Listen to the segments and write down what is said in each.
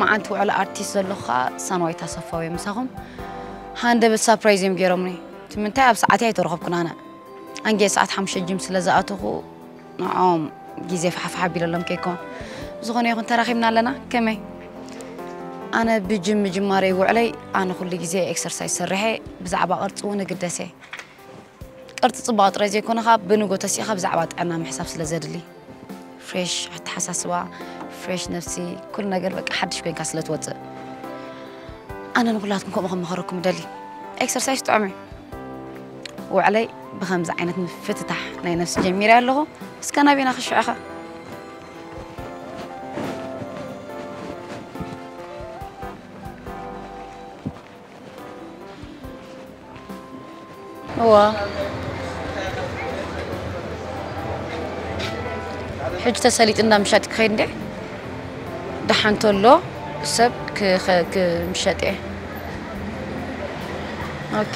መዓንቲ ውዕሎ ኣርቲስት ዘለኹ ኸኣ ሳንዋይት ኣሰፋው እዮም ምሳኹም። ሃንደበት ሳፕራይዝ እዮም ገይሮምኒ። እቲ ምንታይ ኣብ ሰዓተይ ኣይተረኸብኩን ኣነ። ኣንጌ ሰዓት ሓሙሽተ ጅም ስለ ዝኣተኹ ንዕኦም ግዜ ፋሕፋሕ ኣቢለሎም ከይኮን። ብዝኾነ ይኹን ተራኺብና ኣለና። ከመይ? ኣነ ብጅም ምጅማረይ ውዕለይ ኣነ ኩሉ ግዜ ኤክሰርሳይዝ ሰርሐ ብዛዕባ ቅርጺ እውን እግደሰ። ቅርጺ ጽባቐ ጥራይ ዘይኮነ ኸኣ ብንጎ ተሲእኻ ብዛዕባ ጥዕና ምሕሳብ ስለ ዘድሊ። ፍሬሽ ኣተሓሳስባ፣ ፍሬሽ ነፍሲ፣ ኩሉ ነገር በቃ ሓድሽ ኮይንካ ስለ ትወጽእ። ኣነ ንኹላትኩም ከምኡ ከም መኸረኩም ደሊ። ኤክሰርሳይዝ ጥዑም እዩ። ውዕለይ ብኸምዚ ዓይነት ምፍትታሕ ናይ ነፍሲ ጀሚረ ኣለኹ። እስከ ናቢና ክሽዕኻ። እዋ ሕጂ ተሰሊጥ እንዳ ምሻጥ ክኸይድ እንዴ? ደሓን ተሎ ሰብ ክኸ- ክምሸጥ እየ። ኦኬ።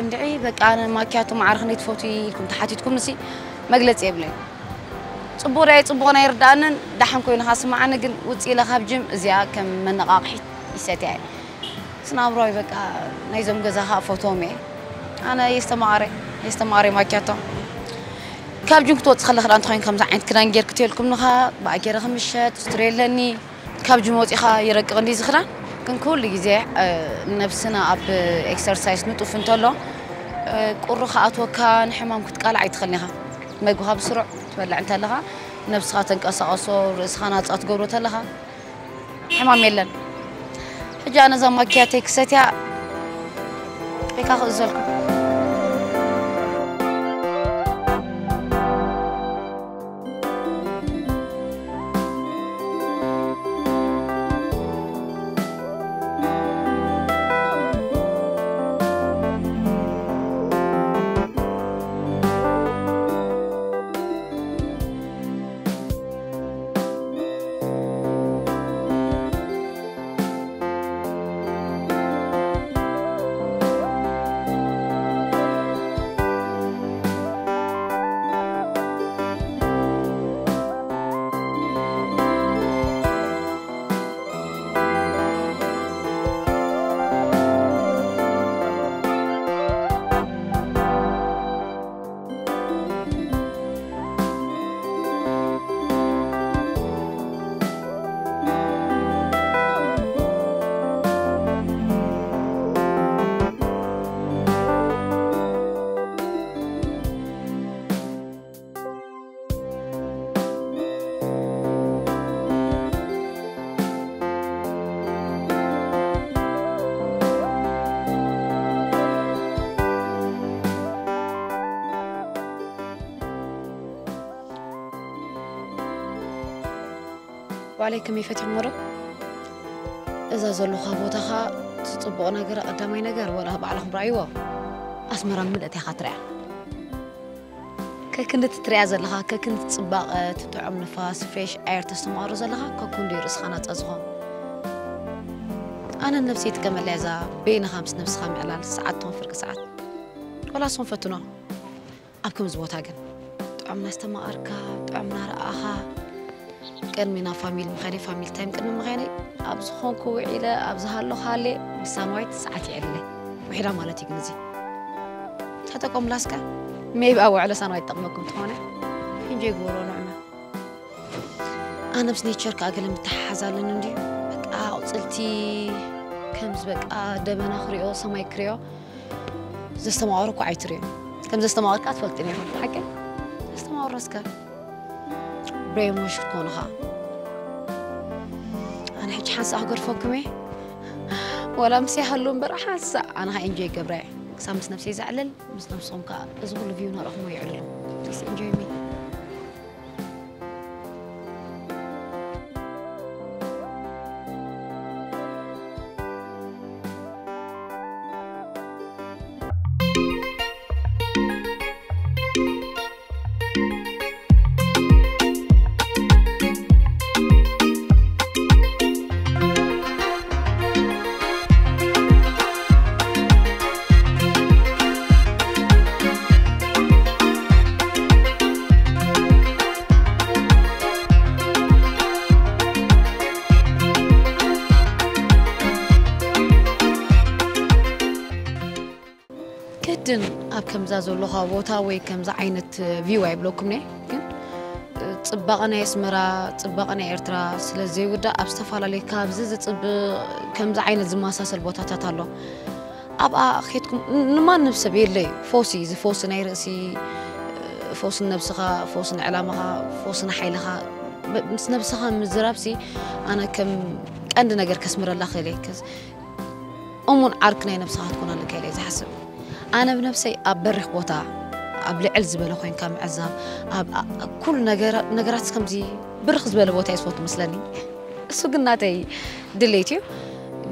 እንድዒ በቃ ኣነ ማኪያቶ ማዕረ ክንደይ ትፈትዊ ኢልኩም ተሓቲትኩም፣ ንሲ መግለጺ የብለይ። ጽቡቕ ዳይ ጽቡቕ ናይ ርዳኣንን ደሓን ኮይኑ ስምዓኒ፣ ግን ውጽእ ኢለ ካብ ጅም እዚኣ ከም መነቓቕሒት ይሰትያ እየ። ስናብራዊ በቃ ናይዞም ገዛ ኸኣ ፎቶም እየ። ኣነ የስተማቕረ የስተማቕረ ማኪያቶ። ካብ ጅም ክትወጽእ ከለኺ ደኣ እንተኾይን ከምዚ ዓይነት ክዳን ጌርኪ ትልኩም ንኻ ብኣጌረ ክምሸጥ ስትሪ የለኒ። ካብ ጅም ወጺኻ ይረቅቕ እንዲ ዝኽዳን። ግን ኩሉ ግዜ ነብስና ኣብ ኤክሰርሳይስ ንጡፍ እንተሎ ቁሪ ክኣትወካ ንሕማም ክትቃላዕ ኣይትኽእልን ኢኻ። መግብኻ ብስሩዕ ትበልዕ እንተለኻ ነብስኻ ተንቀሳቐሶ ርእስኻ ናጻ ትገብሮ ተለኻ ሕማም የለን። ሕጂ ኣነ እዛ ማኪያተይ ክሰትያ ኢካ ክእዘልኩም። ዋለይኩም ይፈትሕሞ ዶ? እዛ ዘለኻ ቦታኻ እቲ ጽቡቕ ነገር ቀዳማይ ነገር ወላ ባዕልኹም ረኣይዎ። ኣስመራ ምልእቲ ኢኻ ትሪኣ። ከክንዲ እቲ ትሪኣ ዘለኻ፣ ከክንዲ እቲ ጽባቐ፣ እቲ ጥዑም ንፋስ፣ ፍሬሽ ኣየር ተስተማቕሮ ዘለኻ፣ ከክንዲ እዩ ርእስኻ ናጻ ዝኾን። ኣነ ነብሰይ ይጥቀመላ እዛ በይንኻ ምስ ነብስኻ ምዕላል፣ ሰዓት ትኹን ፍርቂ ሰዓት። ወላ ንስኹም ፈትኖ። ኣብ ከምዚ ቦታ ግን ጥዑም እናስተማቐርካ፣ ጥዑም እናረኣኻ፣ ቅድሚ ናብ ፋሚሊ ምኻደይ፣ ፋሚሊ ታይም ቅድሚ ምኻደይ፣ ኣብ ዝኾንኩ ውዒለ፣ ኣብ ዝሃለኹ ሃልየ፣ ምስ ሳንዋይት ሰዓት የዕልለይ። ውሒዳ ማለት እዩ ግን እዚ። ተጠቀሙላ እስከ። ሜይቢ ኣብ ውዕሎ ሳንዋይት ትጠቕመኩም ትኾነ። ኢንጆይ ግበሮ ንዕመ። ኣነ ምስ ኔቸር ከኣ ገለ ምትሓሓዝ ኣለኒ እንድዩ። በቃ ኣቑጽልቲ ከምዚ በቃ ደበና ክሪኦ፣ ሰማይ ክሪኦ፣ ዘስተማቕሮ እኮ ኣይትርእዮን። ከም ዘስተማቕርካ ትፈልጥን ኢኻ። ሓቂ? ዘስተማቕሮ እስከ ብሬን ዎሽ ክትኮኑ ኸኣ። ኣነ ሕጂ ሓንሳእ ክገድፈኩም እየ። ወላ ምስ ይሃሉ እምበር ሓንሳእ ኣነ ኸኣ ኤንጆይ ይገብራ እየ። ክሳብ ምስ ነብሰይ ዘዕልል፣ ምስ ነብስኹም ከኣ እዚ ኩሉ ቪው ናረእኹሞ የዕልሉ። Please enjoy me. ግድን ኣብ ከምዛ ዘለኻ ቦታ ወይ ከምዛ ዓይነት ቪው ኣይብለኩም ነ ግን ጽባቐ ናይ ኣስመራ፣ ጽባቐ ናይ ኤርትራ ስለ ዘይውዳእ ኣብ ዝተፈላለየ ካብዚ ዝጽብቕ ከምዚ ዓይነት ዝመሳሰል ቦታታት ኣሎ። ኣብኣ ኬድኩም ን- ንማንም ሰብ የለዩ ፈውሲ፣ እዚ ፈውሲ ናይ ርእሲ፣ ፈውሲ ንነብስኻ፣ ፈውሲ ንዕላማኻ፣ ፈውሲ ንሓይልኻ፣ ብ- ምስ ነብስኻ ምዝራብሲ ኣነ ከም ቀንዲ ነገር ከስምረላ ክእል እየ። ከዚ እሙን ዓርኪ ናይ ነብስኻ ክትኮን ኣለካ ኢለ እየ ዝሓስብ። ኣነ ብነብሰይ ኣብ በሪኽ ቦታ ኣብ ልዕል ዝበለ ኮይንካ ምዕዛብ ኣብ ኣ- ኩሉ ነገራ- ነገራት ከምዚ ብርኽ ዝበለ ቦታ እየ ዝፈቱ መስለኒ። እሱ ግን ናተይ ድሌት እዩ።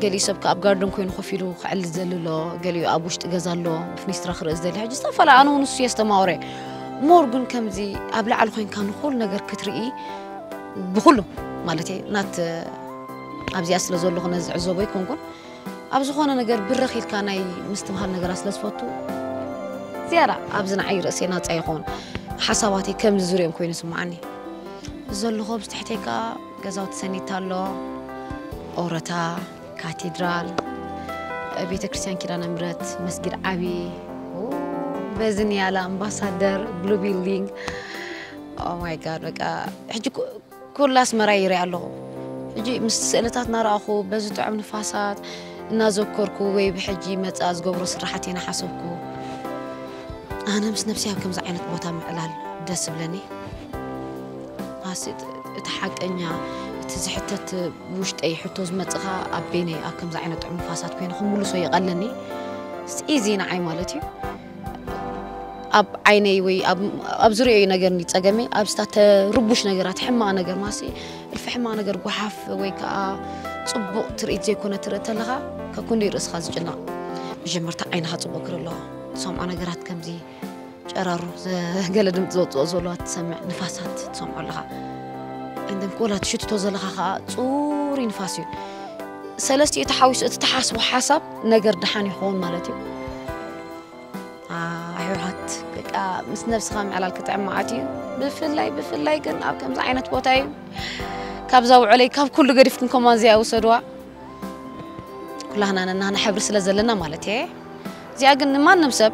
ገሊኡ ሰብ ከ ኣብ ጋርደን ኮይኑ ኮፍ ኢሉ ክዕል ዝደሊ ኣሎ፣ ገሊኡ ኣብ ውሽጢ ገዛ ኣሎ ብፍኒስትራ ክርኢ ዝደሊ። ሕጂ ዝተፈላለ ኣነ እውን እሱ የስተማወረ ሞር ግን ከምዚ ኣብ ላዕሊ ኮይንካ ንኩሉ ነገር ክትርኢ ብኩሉ ማለት ናት ኣብዚኣ ስለ ዘለኹ ነዚ ዕዘቦ ኣይኮንኩን ኣብ ዝኾነ ነገር ብርኽ ኢልካ ናይ ምስትምሃር ነገራት ስለ ዝፈቱ ዝያዳ ኣብዚ ንዓይ ርእሰይ ናፃ ይኸውን ሓሳባተይ ከም ዝዝርዮም ኮይኑ ስምዓኒ ዘለኹ ብዝትሕተይ ከዓ ገዛውቲ ሰኒታ ኣሎ ኦረታ ካቴድራል ቤተ ክርስቲያን ኪዳነ ምረት መስጊድ ዓቢ በዚ ንያላ ኣምባሳደር ብሉ ቢልዲንግ ማይ ጋድ በቃ ሕጂ ኩላ ኣስመራ ይርኢ ኣለኹ። ሕጂ ምስ ስእልታት እናረኣኹ በዚ ጥዑም ንፋሳት እናዘከርኩ ወይ ብሕጂ መፃ ዝገብሮ ስራሓት እየ ናሓሰብኩ ኣነ ምስ ነብሲ ኣብ ከምዚ ዓይነት ቦታ ምዕላል ደስ ዝብለኒ። ኣስ እቲ ሓቀኛ እቲ ዝሕተት ውሽጠይ ሕቶ ዝመፅኻ ኣብ ቤነይ ኣብ ከምዚ ዓይነት ጥዑም ንፋሳት ኮይኑ ክምልሶ ይቐለኒ። ኢዚ ንዓይ ማለት እዩ። ኣብ ዓይነይ ወይ ኣብ ዝርእዮ ነገር ጸገመይ ኣብስታ ተርቡሽ ነገራት ሕማቕ ነገር ማሲ እልፊ ሕማቕ ነገር ጓሓፍ ወይ ከዓ ጽቡቕ ትርኢት ዘይኮነ ትርኢ ተለኻ ከኩንዶ ርእስኻ ዝጭነቕ መጀመርታ ዓይንኻ ጽቡቕ ክርኢ ኣለዎ ትሰምዖ ነገራት ከምዚ ጨራሩ ገለ ድምፂ ዘውፅኦ ዘለዋ ትሰምዕ ንፋሳት ትሰምዖ ኣለኻ እንደም ወላ ትሽትቶ ዘለኻ ከዓ ፅሩይ ንፋስ እዩ ሰለስቲኡ ተሓዊሱ እቲ ተሓስቦ ሓሳብ ነገር ድሓን ይኸውን ማለት እዩ ኣሕዋት በቃ ምስ ነብስኻ ምዕላል ክጥዕም መዓት እዩ ብፍላይ ብፍላይ ግን ኣብ ከምዚ ዓይነት ቦታ እዩ ካብዛ ውዕለይ ካብ ኩሉ ገዲፍኩም ከማን እዚኣ ውሰድዋ ኩላህና ነናህና ሕብሪ ስለ ዘለና ማለት እየ እዚኣ ግን ንማንም ሰብ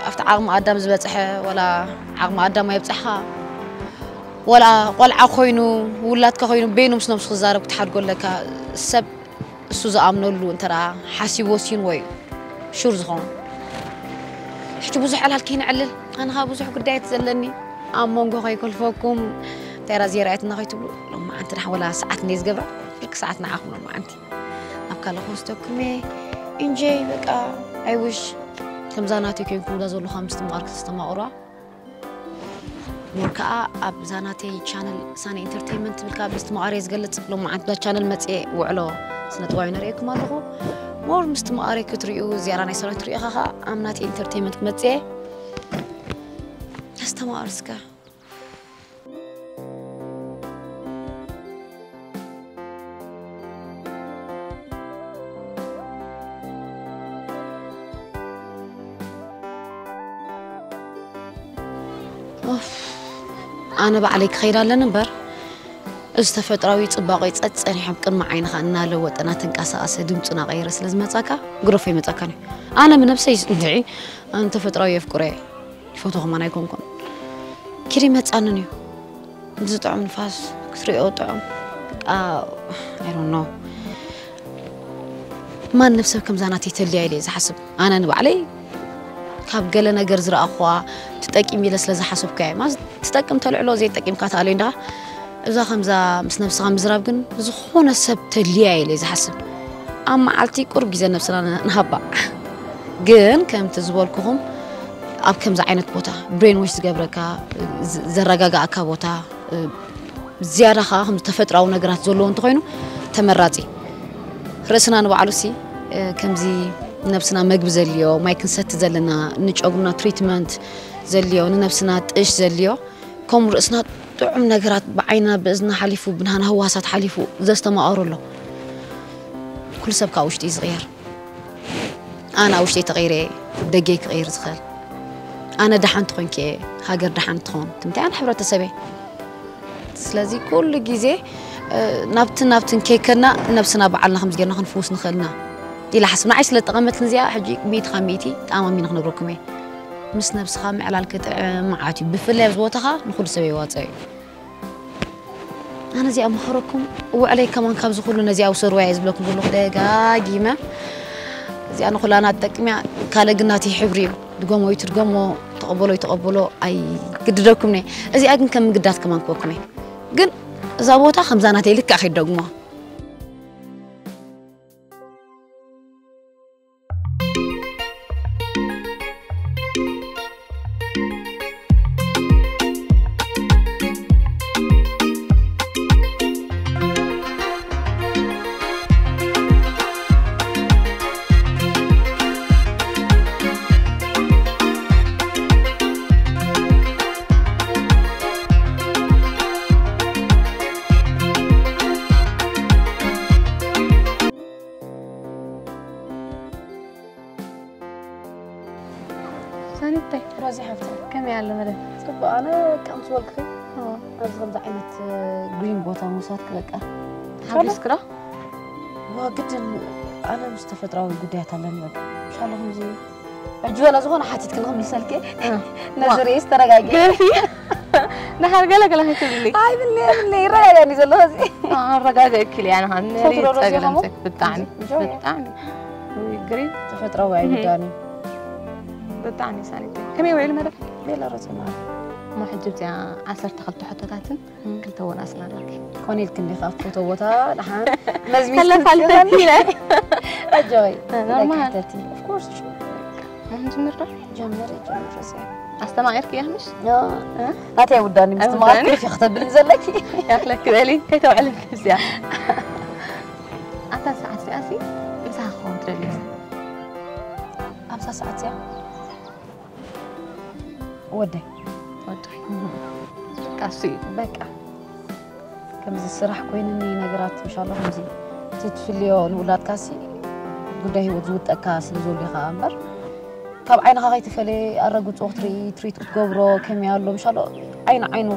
ኣብቲ ዓቕሚ ኣዳም ዝበፅሐ ወላ ዓቕሚ ኣዳም ኣይብፅሕኻ ወላ ቆልዓ ኮይኑ ውላድካ ኮይኑ በይኑ ምስ ነብሱ ክዛረብ ክትሓድጎ ኣለካ ሰብ እሱ ዝኣምነሉ እንተ ሓሲብ ወሲንዎ እዩ ሹር ዝኸውን ሕጂ ብዙሕ ዕላል ከይንዕልል ኣነ ኸዓ ብዙሕ ጉዳያት ዘለኒ ኣብ መንጎ ከይኮልፈኩም እንታይ ራ ዜራየትና ከይትብሉ ሎማዓንቲ ንሓ ወላ ሰዓት እንደ ዝገብራ ብርክ ሰዓት ንዓኹም ሎማዓንቲ ኣብ ካልእ ክወስደኩም እየ ኢንጀይ በቃ ኣይውሽ ከምዛ ናተይ ኮይንኩም ዳ ዘለኹ ምስትምቓር ክተስተማቕሯ ሞር ከዓ ኣብዛ ናተይ ቻነል ሳነ ኢንተርቴንመንት ትብል ከዓ ምስትምቓር እየ ዝገልፅ ሎማዓንቲ ዳ ቻነል መፅየ ውዕሎ ስነጥባዊ ነርእየኩም ኣለኹ ሞር ምስትምቓረይ ክትርእዩ ዝያዳ ናይ ሰራዊት ርእኻ ከዓ ኣብ ናተይ ኢንተርቴንመንት ክመፅየ ኣስተማቕር እስከ ኣነ ባዕለይ ክኸይድ ኣለኒ እምበር እዚ ተፈጥራዊ ፅባቆይ ፀፀኒሖም ቅድሚ ዓይንኻ እናለወጠ እናተንቀሳቀሰ ድምፁ እናቀየረ ስለ ዝመፃካ ግረፎ ይመፃካን እዩ ኣነ ብነብሰይ እንድዒ ኣነ ተፈጥራዊ የፍቅሮ እየ ይፈትዎ ከማን ኣይኮንኩን ኪድ ይመፃንን እዩ እዚ ጥዑም ንፋስ ክትሪኦ ጥዑም I don't know ማንም ሰብ ከምዛ ናተይ ተልያ ኢለ ዝሓስብ ኣነ ንባዕለይ ካብ ገለ ነገር ዝረኣኹዋ ትጠቂም ኢለ ስለ ዝሓሰብኩ እያ ትጠቅም ተልዕሎ ዘይጠቂምካ ትኣለዩ እንዳ እዛ ከምዛ ምስ ነብስኻ ምዝራብ ግን ዝኾነ ሰብ ተልያ ኢለ ዝሓስብ ኣብ መዓልቲ ቁሩብ ግዜ ነብስና ንሃባ ግን ከምቲ ዝበልኩኹም ኣብ ከምዚ ዓይነት ቦታ ብሬንዎች ዝገብረካ ዘረጋጋእካ ቦታ ዝያዳ ከዓ ከም ተፈጥራዊ ነገራት ዘለዎ እንተኮይኑ ተመራፂ ርእስና ንባዕሉ ሲ ከምዚ ነብስና መግቢ ዘልዮ ማይ ክንሰቲ ዘለና ንጨጉርና ትሪትመንት ዘልዮ ንነብስና ጥሽ ዘልዮ ከምኡ ርእስና ጥዑም ነገራት ብዓይና ብእዝና ሓሊፉ ብናና ህዋሳት ሓሊፉ ዘስተማቐሩ ኣሎ ኩሉ ሰብ ካብ ውሽጢ እዩ ዝቕየር ኣነ ኣብ ውሽጢ ተቐይረ ደገይ ክቕይር ዝኽእል ኣነ ደሓን ትኾንኪ ሃገር ደሓን ትኾን ትምታይ ኣነ ሕብረተሰበይ ስለዚ ኩሉ ግዜ ናብትን ናብትን ከይከድና ነብስና በዓልና ከምዚ ጌርና ክንፍውስ ንኽእልና ኢላ ሓስብ ንዓይ ስለ ጠቐመትኒ እዚኣ ሕጂ ሚእቲ ካብ ሚእቲ ተኣማሚነ ክነግረኩም እየ። ምስ ነብስኻ ምዕላል ክጥዕም መዓት እዩ። ብፍላይ ኣብዚ ቦታኻ ንኹሉ ሰብ የዋፅኦ እዩ። ኣነ እዚኣ መኸረኩም እወዕለይ ከማን ካብዚ ኩሉ ነዚኣ ውሰድዋ እየ ዝብለኩም ዘለኹ ደጋጊመ። እዚኣ ንኹላና ትጠቅም እያ። ካልእ ግን ናተይ ሕብሪ እዩ። ድገሞ ይትድገሞ፣ ተቐበሎ ይተቐበሎ ኣይግድደኩም እየ። እዚኣ ግን ከም ምግዳት ከማን ክበኩም እየ። ግን እዛ ቦታ ከምዛ ናተይ ልክዕ ከይትደግሞ። ሳኒተይ ሮዚ ሓፍተይ ከመይ ኣሎ መደብ? ጽቡቕ። ኣነ ከም ዝበልኩኺ ኣብዚ ከምዚ ዓይነት ግሪን ቦታ ምውሳድኪ በቃ ሓጎስኪ ዶ? ዋ ግድን። ኣነ ምስ ተፈጥራዊ ጉዳያት ኣለኒ በቃ። ሻሎ ከምዚ ሕጂ ወላ ዝኾነ ሓቲትኪ ንኽምልሰልኪ ነዚ ርእስ ተረጋጊ። ገፊ። ደሓር ገለ ገለ ከይትብሊ። ኣይብለ የብለ ይረጋጋኒ ዘሎ እዚ። ኣረጋጋእኪ ኢለ ኣነ ከም መሪ ፈትሮ ዶ ጸገለ ዚኸሞ? ምሰክ ብጣዕሚ ጆ። ብጣዕሚ። ውይ ግሪን። ተፈጥራዊ ኣይውዳኒ። ብጣዕሚ ሳኒት። ከመይ ውዒሉ መደብ? ቤላ ረዘማ። እሞ ሕጂ እዚኣ ዓሰርተ ክልተ ሕቶታትን ክልተ ወናስን ኣለኪ። ኮነ ኢልኪ እንዲኻ ኣብ ፎቶ ቦታ ደሓን መዝሚዝ ሰለፋ ክትከኒ። ልተት ኢለ። ኣጆይ። ኖርማል። ተቲ። Of course. ምን ጅምር ዶ? ጀምር ጀምር እዚኣ። ኣስተማቒርኪ እያ ምሽ? ናተይ ውዳኒ ምስ ኣይውዳኒ? ትማርኪ ፊኽ ተብልኒ ዘለኪ። ያኽለኪ በሊ ከይተውዕልኒ እዚኣ። ኣታ ሰዓት እዚኣ ሲ ምሳኻ ክኸውን ትደሊ? ኣብዛ ሰዓት እዚኣ ወደይ። ወደይ። በቃ እሱ እዩ። በቃ ከምዚ ስራሕ ኮይንኒ ነገራት ምሻሎ ከምዚ እቲ ትፍልዮ ንውላድካሲ ጉዳይ ህይወት ዝውጠካ ስለ ዘሎ ኢኻ እምበር ካብ ዓይንኻ ከይተፈለየ ኣረግፅኦ ክትርኢ ትሪት ክትገብሮ ከመይ ኣሎ ምሻሎ ዓይኒ ዓይኑ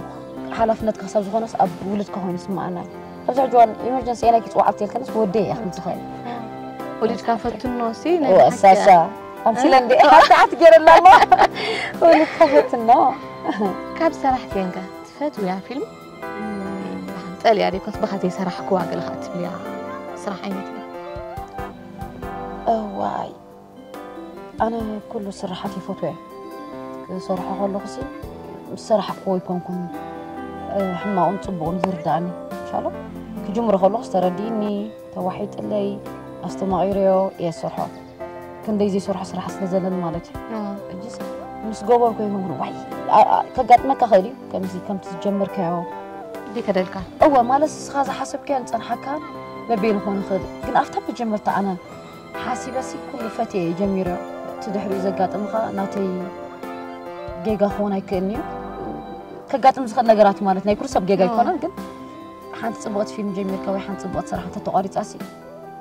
ሓላፍነትካ ክሳብ ዝኾነስ ኣብ ውልድካ ኮይኑ ስምዓና ኣብዚ ሕጂ ዋን ኢመርጀንሲ ኤናይ ክፅዋዓት የልከንስ ወደይ እያ ከምዝኸእል ወሊድካ ፈትኖ ሲ ናይ ብሓቂ ወሳሳ እያ። ኣምሲለ እንደ ሓታዓት ገይረላ እሞ ወሊድካ ፈትኖ ካብ ሰራሕቲ እንከ ትፈትውያ ፊልም ጠልያ ደይኮስ ብኻ ዘይሰራሕክዋ ገለ ከዓ ትብልያ ስራሕ ዓይነት እዩ እዋይ ኣነ ኩሉ ስራሓት ይፈትዎ እየ ክሰርሖ ከለኹ ሲ ምስ ሰራሕክዎ ይኮንኩን ሕማቑን ፅቡቕን ዝርዳእኒ ሻሎ ክጅምሮ ከለኹ ዝተረዲእኒ ተዋሒጥለይ ኣስተማቒረዮ እየ ዝሰርሖ ክንደይ ዘይሰርሖ ስራሕ ስለ ዘለኒ ማለት እዩ ሕጂስ ምስ ገበርኩ ይኹን ዋይ ከጋጥመካ ኽእል እዩ ከምዚ ከምቲ ዝጀመርካዮ ከደልካ እወ ማለት እስኻ ዝሓሰብካዮ ዝፀንሓካ በበይኑ ክኾን ይኽእል ግን ኣብታ መጀመርታ ኣነ ሓሲበሲ ኩሉ ፈትየ እየ ጀሚረ እቲ ድሕሪኡ ዘጋጥምኻ ናተይ ጌጋ ክኾን ኣይክእልን እዩ ከጋጥም ዝኽእል ነገራት ማለት ናይ ኩሉ ሰብ ጌጋ ኣይኮነን ግን ሓንቲ ፅቡቕቲ ፊልም ጀሚርካ ወይ ሓንቲ ፅቡቕቲ ስራሕ እንተተቋሪፃ ሲ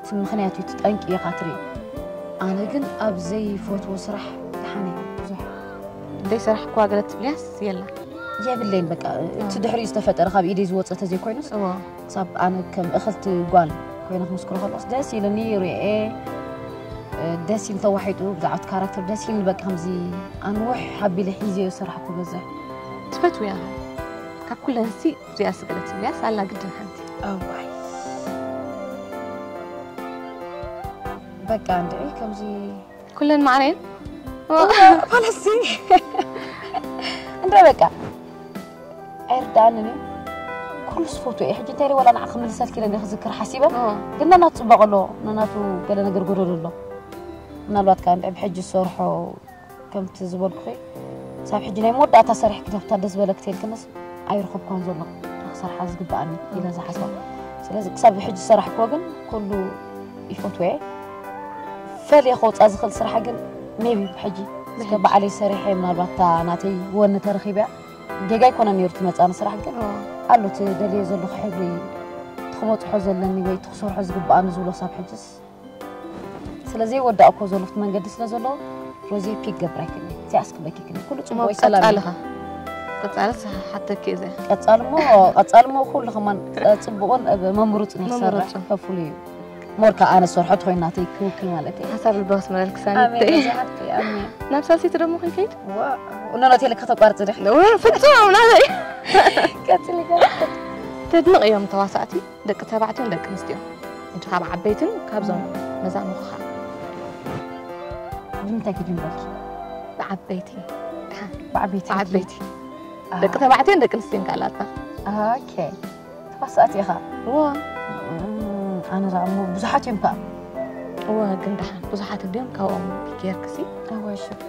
እቲ ምኽንያት እዩ እቲ ጠንቂ ኢኻ ትርኢ ኣነ ግን ኣብ ዘይፈትዎ ስራሕ ደሓነ ብዙሕ ዘይሰራሕክዋ ገለ ትብልያስ የላ የብለይን በቃ እቲ ድሕሪኡ ዝተፈጠረ ካብ ኢደይ ዝወፀ ተዘይኮይኑስ ክሳብ ኣነ ከም እኽልቲ ጓል ኮይነ ክምስክሮ ከለስ ደስ ኢልኒ ሪኤ ደስ ኢል ተዋሒጡ ብዛዕባ ካራክተር ደስ ኢልኒ በቃ ከምዚ ኣንውሕ ሓቢለ ሒዘዮ ዝሰራሕኩ በዝሕ ትፈትውያ ካብ ኩለንሲ እዚኣ ስገለት ትብልያስ ኣላ ግድን ሓንቲ ኣዋይ በቃ እንድዒ ከምዚ ኩለን ማዕረየን ፋለሲ እንደ በቃ ኣይርዳእንን እዩ ኩሉ ስፈቱ እየ ሕጂ እንታይ ወላ ንዓ ክምልሰልኪ ኢለ ክዝክር ሓሲበ ግን ነናቱ ፅባቕ ኣሎ ነናቱ ገለ ነገር ጎደሎ ኣሎ ምናልባት ከዓ እንድዒ ብሕጂ ዝሰርሖ ከምቲ ዝበልኩኺ ሳብ ሕጂ ናይ መወዳእታ ሰሪሕ ክደፍታ ደስ በለክ ተልክንስ ኣይረኸብኳን ዘሎ ክሰርሓ ዝግብኣኒ ኢለ ዝሓስባ ስለዚ ክሳብ ሕጂ ዝሰራሕክዎ ግን ኩሉ ይፈትወ ፈልየ ከውፃ ዝኽእል ስራሕ ግን ሜቢ ሕጂ እስከ ባዕለይ ሰሪሐ ምናልባት እታ ናተይ ወኒ ተረኺብያ ጌጋ ይኮነ ነይሩ ትመፃኒ ስራሕ ግን ኣሎ እቲ ደልዮ ዘለኹ ሕብሪ ትክበፅሖ ዘለኒ ወይ ትክሰርሖ ዝግብኣኒ ዝብሎ ክሳብ ሕጅስ ስለዘይወዳእኮ ዘሎ እቲ መንገዲ ስለ ዘሎ ሮዚ ፒክ ገብራይክኒ እዚኣ እስክበኪክኒ ኩሉ ፅቡቅ ሰላም እዩ። ቀፃልኻ ቀፃልስ ሓተኪ እየ እዚኣ ቀፃልሞ ቀፃልሞ ኩሉ ከማን ፅቡቅን መምሩፅን ይሰርሕ መምሩፅን። ከፍሉ እዩ ሞርካ ኣነ ዝሰርሖ ትኾይናተይ ክውክል ማለት እዩ። ሓሳብ ልቦ ክስመረልክ ሳኒተይ። ኣሜን። ኣሜን። ናብ ሳልሲቲ ደሞ ክንከይድ? ኖኖ ቴለ ከተቋርጽ ዲኺ? ፍጹም ናተይ ቀጽሊ። ተድንቕ እዮም ተዋሳእቲ ደቂ ተባዕትዮን ደቂ ኣንስትዮን። እቲ ካብ ዓበይትን ካብዞም መዛኑኻ ብምንታይ ክጅምረልኪ? ብዓበይቲ ብዓበይቲ ብዓበይቲ ደቂ ተባዕትዮን ደቂ ኣንስትዮን ካላታ ኦኬ። ተዋሳእቲ ኢኻ? እዋ ኣነ ዛሞ ብዙሓት እዮም ከዓ እዋ ግን ደሓን ብዙሓት እንዲዮም ካብኦም ጌርክሲ ኣወ ሽክ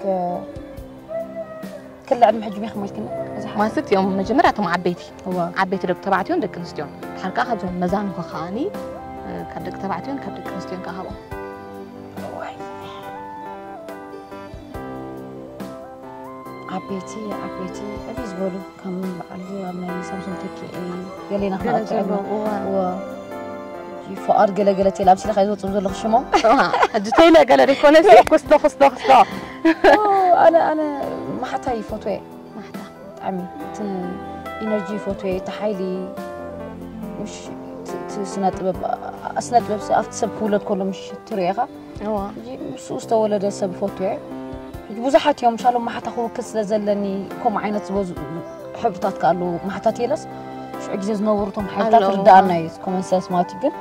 ክለ ዕድመ ሕጂ ቢኽም ኢልክኒ ብዙሓት ማለት እዮም መጀመርያ እቶም ዓበይቲ እዋ ዓበይቲ ደቂ ተባዕትዮን ደቂ ኣንስትዮን ድሓር ከዓ ካብዞም መዛኑኸ ከዓኒ ካብ ደቂ ተባዕትዮን ካብ ደቂ ኣንስትዮን ከዓ ካብኦም እዋይ ዓበይቲ ዓበይቲ ዕብይ ዝበሉ ከም በዓል ኣብ ናይ ሳምሶን ተኪኤ ገሌና ገለ ክንኣቱ ዕድመ ዘለዎም እዋ እዋ ፍቓድ ገለገለ ቴል ኣብ ስልኻ ዝወፅም ዘለኹ ሽሞም ሕጂ ተይለ ገለ ደይኮነሲ ኩስቶ ኩስቶ ኩስቶ ኣነ ኣነ ማሕታይ ይፈትወ ማሕታ ብጣዕሚ እቲ ኢነርጂ ይፈትወ እቲ ሓይሊ ምሽ እቲ ስነ ጥበብ ስነ ጥበብ ኣብቲ ሰብ ክውለድ ከሎ ምሽ ትሪኦ ኢኻ እዋ ሕጂ ምስኡ ዝተወለደ ሰብ ይፈትወ ሕጂ ብዙሓት እዮም ምሻሎም ማሕታ ክውክል ስለ ዘለኒ ከምኡ ዓይነት ዝበዙ ሕብርታት ከ ኣለዉ ማሕታት የለስ ሽዑ ግዜ ዝነበሩ እቶም ሓይልታት ኣለዉ። ርዳኣና እዩ ኮመን ሰንስ ማለት እዩ ግን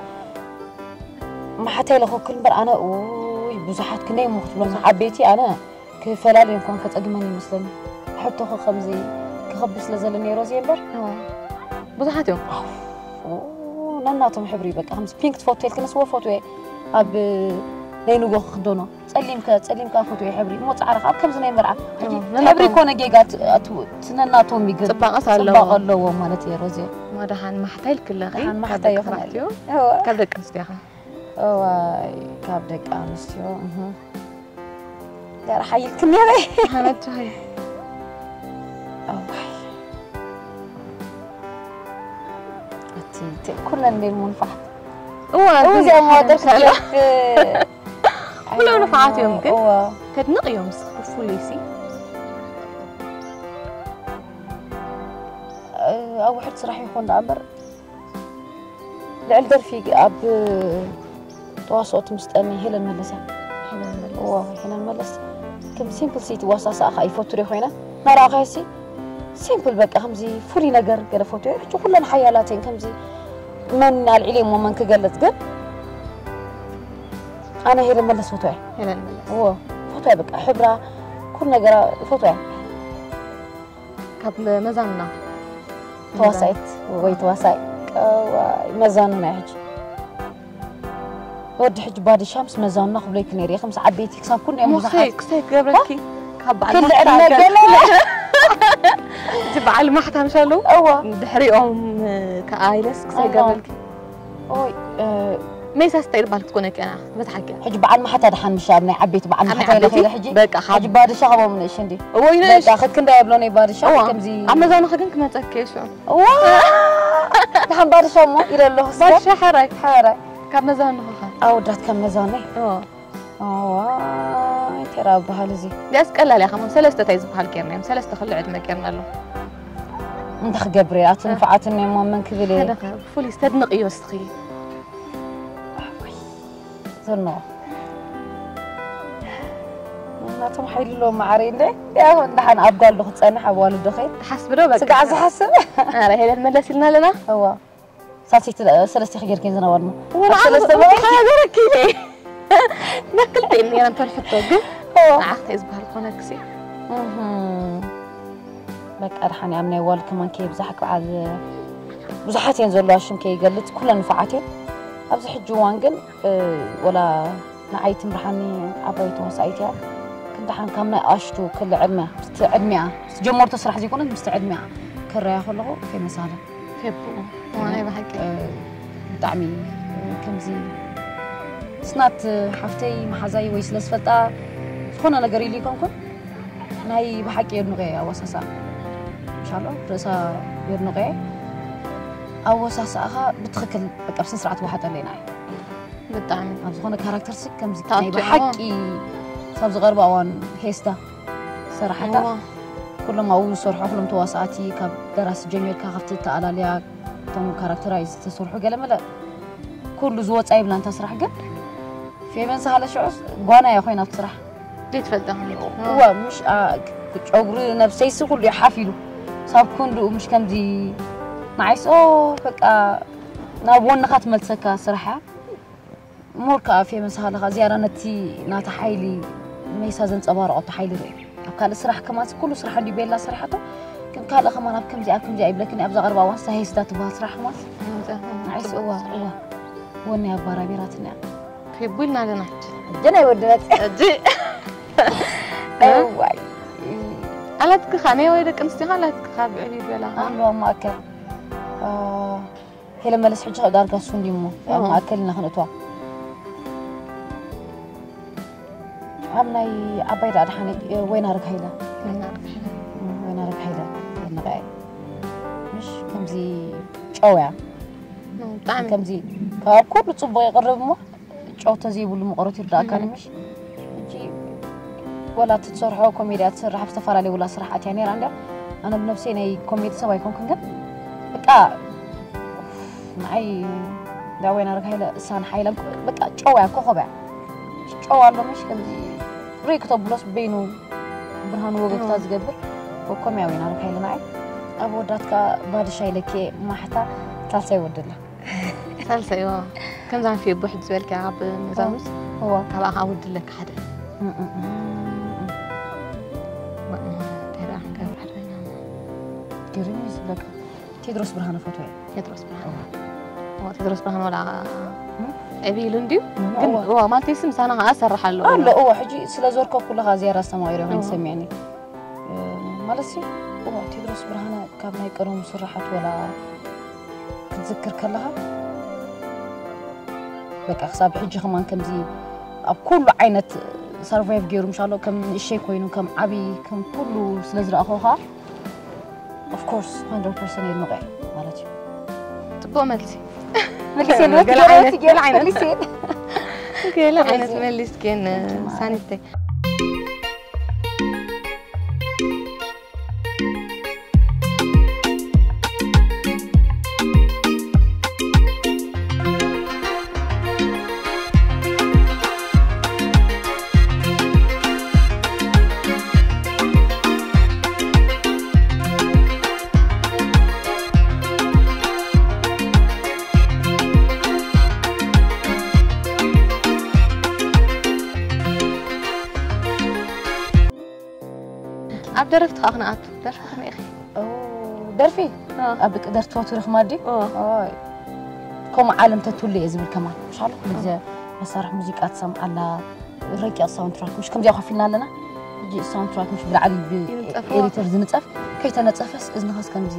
ማሕታ ኢለ ክውክል እምበር ኣነ ውይ ብዙሓት ክንደይ እሞ ክትብሎም ዓበይቲ ኣነ ክፈላለዩ እንኳን ከፀግመን ይመስለኒ ሕቶኸ ከምዚ ክኸብር ስለ ዘለኒ ሮዚ እምበር ብዙሓት እዮም ነናቶም ሕብሪ በቃ ከምዚ ፒንክ ትፈቱ ኢልክንስ ወፈቱ እየ ኣብ ናይ ንጎ ክክደኖ ጸሊምከ ጸሊምካ ፈቱ እየ ሕብሪ እሞ ጻዕርኻ ኣብ ከምዚ ናይ መርዓ ሕጂ ነናቶም- ሕብሪ ኮነ ጌጋ ት- ኣት- ትነናቶም ይግር ጽባቐስ ኣለዎ። ጽባቐ ኣለዎ ማለት እየ ሮዚ ማ ደሓን ማሕታ ኢልክለኺ ደሓን ካብ ማሕታ ደቂ ይኹን ተባዕትዮ እወ። ካብ ደቂ ኣንስትዮኻ እዋይ ካብ ደቂ ኣንስትዮ እህ። ጋር ሓይልክኒ ያበይ ሓመድታይ እዋይ እቲ ተ- ኩለን ቤል ሙንፋሕ እዋ እው እዚኣ መዋደር ሰለ ክፍለት ኩሎም ንፉዓት እዮም ግን እዋ ተድንቕ እዮም ስኽፉ ፍሉይሲ ኣብ ውሕድ ስራሕ ይኹን ደኣ እምበር ልዕሊ ደርፊ ኣብ ተዋስኦ ትምስጠኒ ሄለን መለሰ እዋ ሄለን መለስ ከም ሲምፕል ሲ ትዋሳሳእኻ ይፈቱ ዶ ኮይነ ናራእኻሲ ሲምፕል በቃ ከምዚ ፍሉይ ነገር ገለ ፈቱ ሕጂ ኩለን ሓያላት እየን ከምዚ መን ኣልዒለ እሞ መን ክገልፅ ግን ኣነ ሄለን መለስ ፈትዋ ሄለን መለስ እዎ ፈትዋ በቃ ሕብራ ኩሉ ነገራ ፈትዋ ካብ መዛንና ተዋሳኢት ወይ ተዋሳኢ ቀዋይ መዛኑና ሕጂ ወዲ ሕጂ ባድሻ ምስ መዛኑና ክብለይክ ነይረ ከምስ ዓበይቲ ክሳብ ኩሉ እዮም ሙኸይ ብዙሓት ክሰይ ክገብረልኪ ካብ በዓል ክልዕል ማሕታ ነገለ እቲ በዓል ማሕታ ምሻሉ እዎ ድሕሪኦም ከኣ ኢለስ ክሰይ እዎ። ገብረልኪ ኦይ እ፣ ሜሳስ እንታይ ይባል ክትኮነ ከና በትሓቂ ሕጂ በዓል ማሕታ ድሓን ምሻ ኣብ ናይ ዓበይቲ በዓል ኣብ ናይ ማሕታ ኢለ ዓበይቲ ከይደ ሕጂ በቃ ካብ ሕጂ ባድሻ ከቦም ንእሽ እንዲ እዎ ይነሽ በቃ ክክንዳ የብሎ ናይ ባድሻ እዋ ከምዚ ኣብ መዛኑ ከግን ክመፀኪ እየ ሽዑ እዋ ድሓን ባድሻ እሞ ኢለ ኣለኹ እስከ ባሻ ሓራይ ሓራይ ካብ መዛኑ ኸ ኣወዳት ከም መዛነይ እዎ ኣዋ እንቴራ በሃል እዚ ቢያስ ቀላል እያ ከማን ሰለስተ እንታይ ዝበሃል ጌርና እዮም ሰለስተ ክልዕ ዕድመ ጌርና ኣሎ እንታይ ክገብር እየ ኣቲ ንፍዓትን እሞ መን ክብል እየ ሓደ ኸ ፍሉይ ዝተድንቕዮ እስኺ ዘሎ እናቶም ሓይሊ ኣለዎም ማዓረይ እንደ ያው እንዳሓን ኣብ ጓል ዶ ክትፀንሕ ኣብ ዋልዶ ኸይድ ትሓስቢ ዶ በቃ ስጋዕ ዝሓስብ ኧረ ሄለን መለስ ኢልና ኣለና እዋ ሳልሰይቲ ሰለስተ ክጌርክን ዝነበርሞ ወላ ሰለስተ ሓገረኪ ነክልተ ነይረን ተርሕቶ ግን ንዓኽተ ዝበሃል ኮነክሲ በቃ ድሓን ኣብ ናይ ዋል ከማን ከየብዛሕክ በዓል ብዙሓት እየን ዘለዋ ሽም ከይገልፅ ኩለን ንፉዓት እየን ኣብዚ ሕጂ እዋን ግን እ፣ ወላ ንዓይ ትምርሓኒ ዓባይ ተዋሳኢት እያ ክንድሓን ካብ ናይ ኣሽቱ ክሊ ዕድመ ምስቲ ዕድሚኣ ምስ ጀመርቶ ስራሕ ዘይኮነት ምስቲ ዕድሚኣ ክረያ ከለኹ ከይመሳለ ፌቡ ናይ ብሓቂ እ፣ ብጣዕሚ እ፣ ከምዚ ስናት ሓፍተይ መሓዛይ ወይ ስለ ዝፈልጣ ዝኾነ ነገር ኢሉ ይኮንኩን ናይ ብሓቂ የድንቆ እየ ኣወሳሳ ሻሎ ርእሳ የድንቆ እየ ኣወሳሳኣኻ ብትኽክል በቃ ብስነ ስርዓት ዋሓጠለይ ንዓይ ብጣዕሚ ኣብ ዝኾነ ካራክተር ሲ ከምዚ ታቱ ናይ ብሓቂ ሳብ ዝቐርባ እዋን ሄስታ ሰራሕታ እዋ ኩሎም ኣብኡ ዝሰርሑ ኩሎም ተዋሳእቲ ካብ ደራሲ ጀሚርካ ካብቲ ተኣላልያ እቶም ካራክተራይ ዝተሰርሑ ገለ መለ ኩሉ ዝወፃ ይብላ እንታ ስራሕ ግን ፌቨን ሳህለ ሽዑስ ጓና እያ ኮይና ኣብቲ ስራሕ ዘይትፈልጠ ማለት እዋ ምሽ ጨጉሪ ነብሰይሲ ኩሉ እዩ ሓፍ ኢሉ ሳብ ክንድኡ ምሽ ከምዚ ንዓይስ ኦ በቃ ናብ ወንኻ ትመልሰካ ስራሕ እያ ሞር ከዓ ፌቨን ሳህለ ከዓ ዝያዳ ነቲ ናታ ሓይሊ መይሳ ዘንፀባረቐቶ ሓይሊ ርኢ ኣብ ካልእ ስራሕ ከማንስ ኩሉ ስራሕ እንዲ ቤላ ሰሪሓቶ ግን ካልእ ከማን ኣብ ከምዚኣ ኣብ ከምዚኣ ይብለክን ኣብዛ ቀርባ እዋን ሳሄስዳ ትበሃል ስራሕ ከማንስ ንዓይስ እዋ እዋ ወኒ ኣባራቢራትና ፌቡ ኢልና ኣለና ሕጂ ሕጂ ናይ ወዲ መፅእ ሕጂ እዋይ ኣላትክኻ ናይ ወይ ደቂ ኣንስትዮኻ ኣላትክኻ ብዕብይ ዝበላ ኣለዋ ማእከል ሄለ መለስ ሕጂ ዳርጋ እሱ እንዲሞ ኣብ ማእከል ኢና ክንእትዋ ኣብ ናይ ዓባይ ዳ ድሓነ ወይና ርግ ሃይለ ወይና ርግ ሃይለ የድንቐያ ምሽ ከምዚ ጨውያ ብጣዕሚ ከምዚ ካብ ኩሉ ፅቡቅ ይቅርብ እሞ ጨው ተዘይብሉ መቆረት ይርዳእካ ንምሽ ሕጂ ወላ እቲ ትሰርሖ ኮሜድያ ትስራሕ ኣብ ዝተፈላለዩ ወላ ስራሕ ኣትያ ነይራ እንድያ ኣነ ብነብሰይ ናይ ኮሜዲ ሰብ ኣይኮንኩን ግን በቃ ንዓይ ዳወይና ርግ ሃይለ እሳን ሓይለን በቃ ጨው እያ ኮኸብ እያ ጨው ኣሎ ምሽ ከምዚ ሪእ ክተብሎስ በይኑ ብርሃኑ ወገግታ ዝገብር ኮኮም እያ ወይና ርግ ሃይለ ንዓይ ኣብ ወዳትካ ባድሻ ኢለኬ ማሕታ ሳልሳይ ወድላ ሳልሳይ ዋ ከምዛ ንፍዮ ብሕድ ዝበልካ ኣብ መዛሙስ እዋ ካብኣ ከዓ ውድለካ ሓደ ግርም እዩ ዝብለካ ቴድሮስ ብርሃነ ፈትወ እየ ቴድሮስ ብርሃነ ቴድሮስ ብርሃነ ወላ ዕብይ ኢሉ እንድዩ ግን እዋ ማለት ሲ ምሳና ከዓ ሰርሕ ኣለዎ ኣሎ እዋ ሕጂ ስለ ዘርከብኩ ኣለኻ ዝያዳ ዝተማቒረ ኮይኑ ሰሚዕኒ ማለት ሲ እዋ ቴድሮስ ብርሃነ ካብ ናይ ቀደሙ ስራሓት ወላ ክትዝክር ከለኻ በቃ ክሳብ ሕጂ ከማን ከምዚ ኣብ ኩሉ ዓይነት ሰርቫይቭ ገይሩ ምሻሎ ከም ንእሸይ ኮይኑ ከም ዓብዪ ከም ኩሉ ስለ ዝረኣኸው ከዓ ኦፍኮርስ ሃንድረድ ፐርሰንት የድንቆ ማለት እዩ ፅቡቅ መልሲ መሊሴ ገለ ዓይነት ገለ ዓይነት መሊሴ ገለ ዓይነት መሊስኬን ሳኒተይ ኣብ ደረፍቲ ከዓ ክንኣቱ ደርፊ ከመይ ኢኺ ደርፊ ኣብ ደርፊ ትፈትዊ ርኽማ ኣዲ ከምኡ ዓለም ተትህሉ እየ ዝብል ከማን ምሻሉ ኩሉ ግዜ መሳርሒ ሙዚቃ ትሰምዓላ ረቂቕ ሳውንድ ትራክ ምሽ ከምዚኣ ኮፍ ኢልና ኣለና ሕጂ ሳውንድ ትራክ ምሽ ብላዕሊ ብኤዲተር ዝንፀፍ ከይተነፀፈስ እዝንኻስ ከምዚ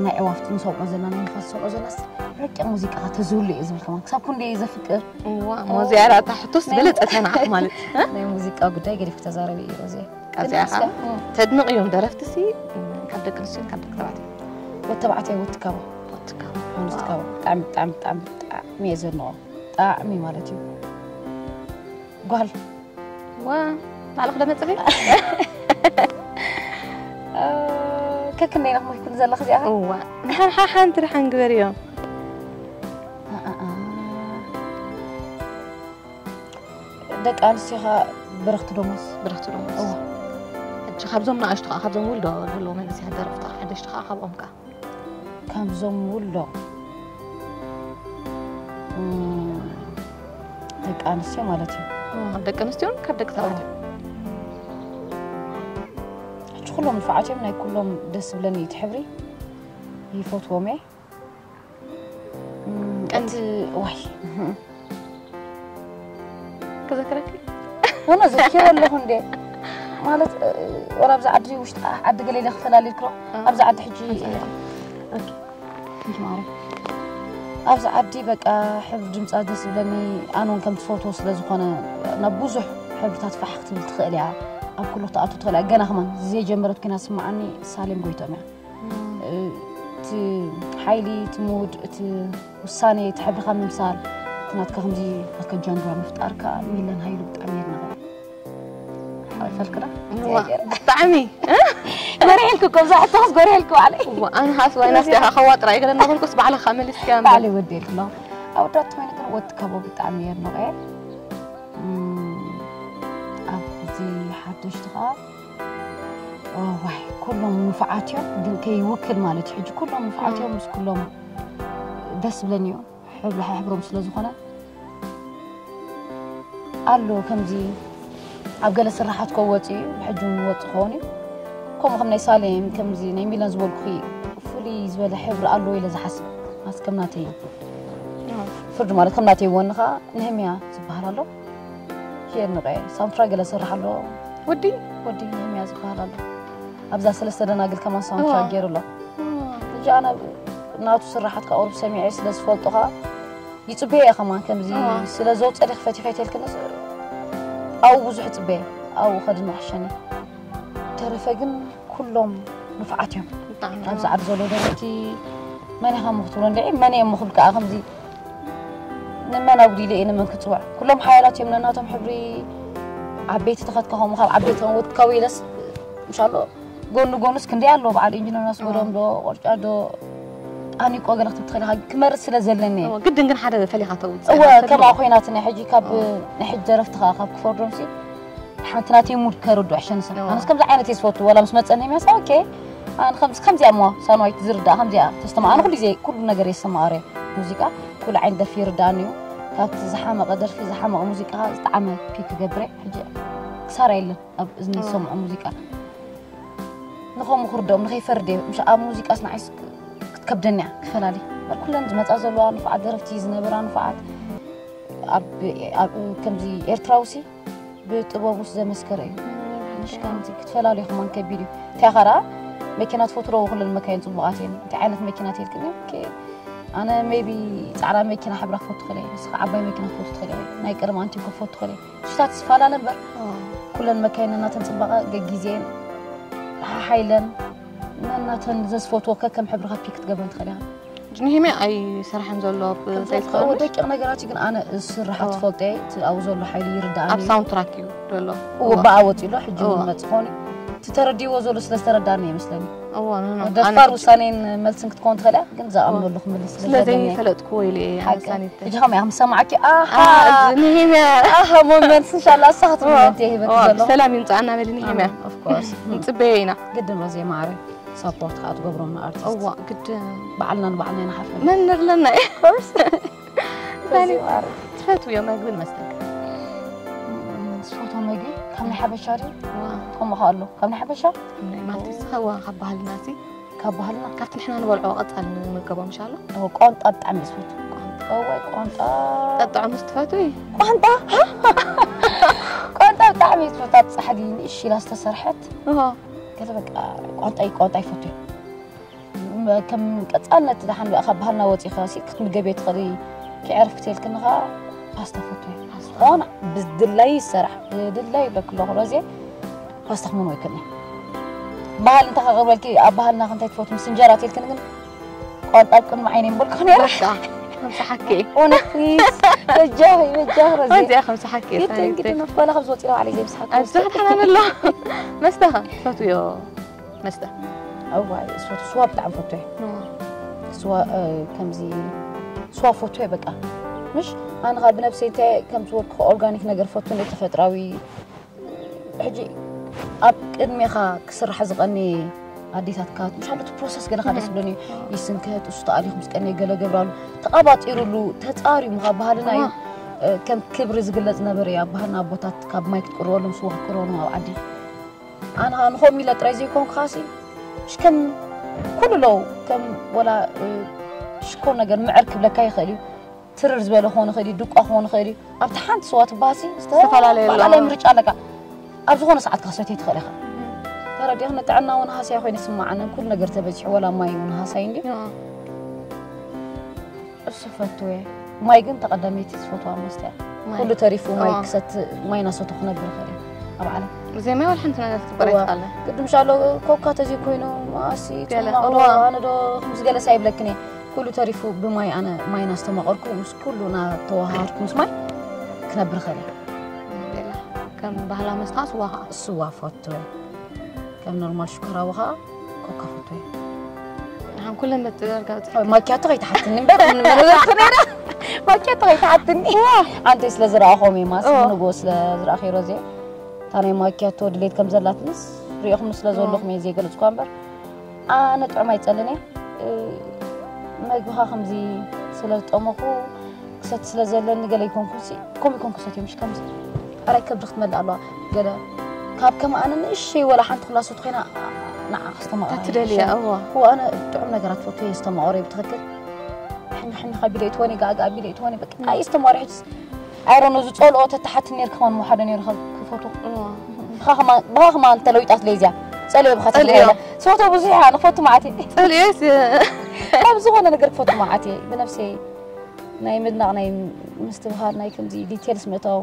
ናይ ዕዋፍቲ ንሰምዖ ዘለና ናይ ንፋስ ዝሰምዖ ዘናስ ረቂቕ ሙዚቃ ተዝህሉ እየ ዝብል ከማን ክሳብ ክንደይ እየ ዘፍቅር እዋ ሞዚያ ዳታ ሕቶስ ዝበለፀ ተናዓፍ ማለት ናይ ሙዚቃ ጉዳይ ገዲፍ ተዛረበ እዩ ሮዜ ቃዚኣኻ ተድንቕ እዮም ደረፍቲ ሲ ካብ ደቂ ኣንስትዮ ካብ ደቂ ተባዕትዮ ወተባዕትዮ ወትካባ ወትካ ወትካባ ብጣዕሚ ብጣዕሚ ብጣዕሚ ብጣዕሚ እየ ዘድንቖ ብጣዕሚ ማለት እዩ ጓል ዋ ባዕልኽ ደመፅኺ ከክንደይ ነኽመክን ዘለኽ እዚኣ እዋ ሓንቲ ድሓን ግበር እዮም ደቂ ኣንስትዮኻ ብርኽቲ ደሞዝ ብርኽቲ ደሞዝ እዋ ሕጂ ካብዞም ንኣሽቱ ከዓ ካብዞም ውልዶ ዘለዉ መንእሰያት ደረፍቲ ሓደሽቲ ከዓ ካብኦም ከዓ ካብዞም ውልዶ ደቂ ኣንስትዮ ማለት እዩ ካብ ደቂ ኣንስትዮን ካብ ደቂ ተባዕትዮ ሕጂ ኩሎም ንፋዓት እዮም ናይ ኩሎም ደስ ዝብለኒ እቲ ሕብሪ ይፈትዎም እየ ቀንዲ ዋይ ክዘክረኪ ሆኖ ዘኪሮ ኣለኹ እንደ ማለት ወላ ኣብዚ ዓዲ ውሽጢ ዓዲ ገሌለ ክፈላልዩ ክሮ ኣብዚ ዓዲ ሕጂ ማረ ኣብዚ ዓዲ በቃ ሕብሪ ድምፃ ደስ ዝብለኒ ኣነ እውን ከም ትፈትዎ ስለ ዝኾነ ናብ ብዙሕ ሕብርታት ፋሕ ክትብል ትኽእል እያ ኣብ ኩሉ ክትኣቱ ትኽእል እያ ገና ከማን ዘይጀመረት ኮይና ስምዓኒ ሳሌም ጎይቶም እያ እቲ ሓይሊ እቲ ሙድ እቲ ውሳኔ እቲ ሕብርኻ ምምሳል እቲ ናትካ ከምዚ ናትካ ጃንድራ ምፍጣርካ ሚለን ሃይሉ ብጣዕሚ የድንቐ ይፈልክና ብጣዕሚ ጎሪሕልኩ ከምዛ ሕቶስ ጎሪሕልኩ ባዕለይ ኣነ ሃስ ዋይና ስቲኻ ከዋ ጥራይ ገለ እናበልኩስ ባዕልኻ መሊስካ ባዕለይ ወዲልኩ ኣለኹ ኣወዳት ኮይነ ግን ወዲ ካቦ ብጣዕሚ የድንቐ። ኣብዚ ሓደሽቲ ከዓ ዋይ ኩሎም ንፉዓት እዮም፣ ግን ከይውክል ማለት እዩ። ሕጂ ኩሎም ንፉዓት እዮም፣ ምስ ኩሎም ደስ ዝብለኒ እዩ ሕብሪ ሕብሮም ስለ ዝኾነ ኣሎ። ከምዚ ኣብ ገለ ስራሓት ከወፅ እዩ፣ ሕጂ እውን ይወፅ ክኸውን እዩ። ከምኡ ከም ናይ ሳሌም ከምዚ ናይ ሚለን ዝበልኩ ፍሉይ ዝበለ ሕብሪ ኣለዎ ኢለ ዝሓስብ ኣስከምናተይ እዩ። ፍርዲ ማለት ከም ናተይ ወኒ ከዓ ንህምያ ዝበሃል ኣሎ። ሄር ንቀ ሳውንትራ ገለ ስራሕ ኣሎ። ወዲ ወዲ ንህምያ ዝበሃል ኣሎ። ኣብዛ ሰለስተ ደናግል ከማን ሳውንትራ ገይሩ ኣሎ። እጃ ኣነ ናቱ ስራሓት ካብ ቁሩብ ሰሚዐ ስለ ዝፈልጦ ከዓ ይፅበየ እየ ከማን ከምዚ ስለ ዘውፀደ ክፈት ይኸይተልክንስ ኣብኡ ብዙሕ ፅበየ ኣብኡ ከድኒ ሕሸኒ። ተረፈ ግን ኩሎም ንፉዓት እዮም። ኣብዚ ዓዲ ዘሎ ደረፍቲ መን ኢኻ እሞ ክትብሎ እንድዒ መን እየ እሞ ክብል ከዓ ከምዚ ንመን ኣጉዲለ እየ ንመን ክፅውዕ? ኩሎም ሓያላት እዮም ነናቶም ሕብሪ። ዓበይቲ ተኸትካ ከምኡ ካብ ዓበይቲ ከም ወድካዊ ኢለስ ምሻሎ ጎኑ ጎኑስ ክንደይ ኣለዎ በዓል ኢንጂነር ናስጎዶም ዶ ቆርጫ ዶ ኣኒቆ ገለ ክትብል ትኽእል ኢኻ። ክመርፅ ስለ ዘለኒ እየ። ግድን ግን ሓደ ፈሊኻ ተውፅእ እወ። ከምኣ ኮይናትኒ ሕጂ ካብ ናይ ሕጂ ደረፍቲ ከዓ ካብ ክፈርዶምሲ ሓንቲ ናተይ ሙድ ከርዱ ዕሸንሰ ኣነስ ከምዚ ዓይነት እየ ዝፈቱ። ወላ ምስ መፀኒ ሚያሳ ኦኬ ኣነ ከምዚ ከምዚኣ እሞ ሳንዋይት ዝርዳእ ከምዚኣ ተስተማ ኣነ ኩሉ ግዜ ኩሉ ነገር የስተማቐረ። ሙዚቃ ኩሉ ዓይነት ደርፊ ይርዳእኒ እዩ። ካብቲ ዝሓመቐ ደርፊ ዝሓመቐ ሙዚቃ ዝጠዓመ ፒክ ክገብረ ሕጂ ክሳራ የለን ኣብ እዝኒ ዝሰምዖ ሙዚቃ። ንኸምኡ ክርድኦም ንኸይፈርድ እየ። ምሽ ኣብ ሙዚቃስ ንዓይስ ክትከብደኒ እያ ክፈላሊ። እምበር ኩለን ዝመፃ ዘለዋ ንፉዓት ደረፍቲ ዝነበራ ንፉዓት ኣብ ኣብ ከምዚ ኤርትራውሲ ብጥበቡስ ዘመስከረ እዩ። ምሽ ከምዚ ክትፈላልዮ ከማን ከቢድ እዩ። እንታይ ኸራ መኪና ትፈትዎ ኩለን መካይን ፅቡቓት እየን። እንታይ ዓይነት መኪና ትልክኒ? ኣነ ሜቢ ፃዕዳ መኪና ሕብራ ክፈቱ ክለ ንስኻ ዓባይ መኪና ክፈቱ ትኽእል ናይ ቀደም ኣንቲኮ ክፈቱ ክለ ሽታት ዝፋላ ነበር። ኩለን መካይን ናተን ፅባቐ ገጊዜን ሓሓይለን ነናተን ዘዝፈትዎ ከከም ሕብርኻ ፒክ ክትገብረን ትኽእል ኢኻ። ንሄሜ ኣይሰርሐን ዘሎ ደቂቕ ነገራት ግን ኣነ ስራሓ ትፈልጦ ኣብኡ ዘሎ ሓይሊ ይርዳእ ኣብ ሳውንድ ትራክ እዩ ዘሎ ብኣ ወፂ ኣሎ ሕጂ መፅ ኾኒ እቲ ተረዲዎ ዘሎ ስለ ዝተረዳኒ ይመስለኒ ደፋር ውሳኔን መልስን ክትከውን ትኽእል ግን ዝኣምነሉ ክምልስ ስለ ዘይፈለጥክዎ ኢለ ሕጂ ከመ ምስ ሰማዕኪ ኣሃ ሞመንት እንሻላ ኣሳኽት ሞመንት የሂበክ ዘሎ ሰላም ይምፃኣና በሊ ንሄምያ ንፅበየ ኢና ግድን ሮዜ ማዕረ ሳፖርት ከዓ ትገብሮም ንኣርቲስት እዋ ግድን ባዕልና ንባዕልና ኢና ሓፍረ መን ንርለና ኮርስ ትፈትውዮ መግብን መስተን ዝፈቶ መግቢ ካብ ናይ ሓበሻ ድዩ ከምኡ ከ ኣሎ ካብ ናይ ሓበሻ ማለትስኻ ካብ ባህልና ሲ ካብ ባህልና ካብቲ ንሕና ንበልዖ ቀፃል ንምገቦ ምሻሎ ቋንጣ ብጣዕሚ ዝፈቱ እወ ቋንጣ ጠጥዖ ምስ ትፈትዊ ቋንጣ ቋንጣ ብጣዕሚ ዝፈቱ ኣብ ፃሕሊ ንእሽላ ዝተሰርሐት ገለ በቃ ቋንጣ ቋንጣ ይፈቱ ከም ቀፃልነት ድሓን ካብ ባህልና ወፂኻ ሲ ክትምገብ ትኽእሊ ክዕርፍ ክትልክኒ ከዓ ፓስታ ፈቱ ኾን ብድላይ ይሰራሕ ብድላይ ይብለክ ኣለኹ ሮዜ ፓስታ ክመን ወይክኒ ባህል እንታይ ከቕርበልኪ ኣብ ባህልና ክንታይ ትፈቱ ምስ እንጀራ ትልክኒ ግን ቋንጣ ኣብ ቅድሚ ዓይነ ይንበልኩ ነረ ከምስሓኪ ኦነ ፕሊዝ በጃኺ በጃኺ ሮዜ ከምስሓኪ ግድን ግድን ኣፍኳላ ካብ ዝወፂና ባዕለይ ዘይምስሓኪ ኣብዝሕት ሓናን ኣሎ መስተኻ ትፈትውዮ መስተ እዋይ እሱ ስዋ ብጣዕሚ ፈቱ ስዋ ከምዚ ስዋ ፈቱ በቃ ምሽ ኣነ ከዓ ብነብሰይ እንታይ ከም ዝበልኩ ኦርጋኒክ ነገር ፈቱ ተፈጥራዊ ሕጂ ኣብ ቅድሜኻ ክስራሕ ዝቐኒ ኣዴታትካ ምሻሉ እቲ ፕሮሰስ ገለካ ደስ ብለኒ ይስንከት እሱ ተኣሊኹ ምስ ቀኒ ገለ ገብራሉ ተቐባጢሩሉ ተፃሪሙ ካብ ባህልና እዩ ከም ክብሪ ዝግለፅ ነበር እዩ ኣብ ባህልና ኣቦታት ካብ ማይ ክትቅርበሎም ስዋ ክትቅርበሎም ኣብ ዓዲ ኣነ ከዓ ንኸምኡ ኢለ ጥራይ ዘይኮንኩ ኸዓሲ ሽከም ኩሉ ኣለዉ ከም ወላ ሽኮር ነገር ምዕር ክብለካ ይኽእል እዩ ትርር ዝበለ ክኾን ይኽእል እዩ ድቋ ክኾን ይኽእል እዩ ኣብቲ ሓንቲ ስዋ ትበሃሲ ዝተፈላለየ ዝተፈላለየ ምርጫ ኣለካ ኣብ ዝኾነ ሰዓት ክትሰትዮ ትኽእል ኢኻ ተረዲእኽኒ ጥዕና እውን ሃስያ ኮይኑ ይስማዓንን ኩሉ ነገር ተበዚሑ ወላ ማይ እውን ሃሳይ እንድዩ እሱ ፈትወ ማይ ግን ተቐዳመይቲ ዝፈትዋ መስተ ኩሉ ተሪፉ ማይ ክሰት ማይ ናሰቱ ክነብር ይኽእል ኣብ ዓለም ዘይማይ ዋላ ሓንቲ ነገር ክትበራ ይትኽኣለ ግድም ሻሎ ኮካ ተዘይ ኮይኑ ማኣሲ ጽማቕ ዶ ኣነ ዶ ምስ ገለሳ ይብለክን እየ ኩሉ ተሪፉ ብማይ ኣነ ማይ ናስተማቐርኩ ምስ ኩሉ ናተዋሃሃድኩ ምስ ማይ ክነብር ይኽእል እየ ከም ባህላ መስታ ስዋ ከዓ ስዋ ፈትወ ከም ኖርማል ሽኮራዊ ከዓ ኮካ ፈትወ ንሓን ኩለን በቲ ዳርጋ በፂሐ ማኪያቶ ከይትሓትኒ እምበር ምንመረዘርኩ ነይረ ማኪያቶ ከይትሓትኒ። ኣንተ ስለ ዝረኣኹም እየ፣ ማስ ኦ። ንጎ ስለ ዝረኣኹ ሮዜ። እታ ናይ ማኪያቶ ድሌት ከም ዘላትንስ ሪእኹም ስለ ዘለኹም እየ ዘይገለጽኳ እምበር፣ ኣነ ጥዑም ኣይጸልን እየ። እ፣ መግብኻ ከምዚ ስለ ዝጠመኹ ክሰቲ ስለ ዘለኒ ገለ ይኮንኩሲ፣ ከምኡ ይኮንኩ ሰትዮ፣ ምሽ ከምዚ። ኣራይ ከብዲ ክትመልእ ኣለዋ። ገለ ካብ ከም ኣነ ንእሽተይ ወላ ሓንቲ ኩላሶት ኮይና ንዓ ከስተማቕራ እታ ትደልያ፣ ይሻል። እዋ። እዋ፣ ኣነ ጥዑም ነገራት ፈቱ እየ፣ ዝተማቕረ እየ ብትኽክል። ሕኒ፣ ሕኒ ካብ ቢለ ይትወኒ፣ ጋጋ ቢለ ይትወኒ፣ በቃ፣ ኣይ ዝተማቕረ ሕጅስ። ኣይሮኖ ዝጸልኦ ተተሓትኒ ነይር ከማን መሓደ ነይሩ ካብ ክፈቱ። እዋ። ብኻ ከማን፣ ብኻ ከማን ተለዊጣት ለይዚያ። ጸልዮ ብኻ ጸልዮ። ትኽክል። ሰውቶ ብዙሕ እያ፣ ንፈቱ መዓት እየ። ጸልዮስ። ካብ ዝኾነ ነገር ክፈቱ መዓት እየ፣ ብነፍሰይ። ናይ ምድናቕ፣ ናይ ምስትብሃል፣ ናይ ከምዚ ዲቴልስ ምእታው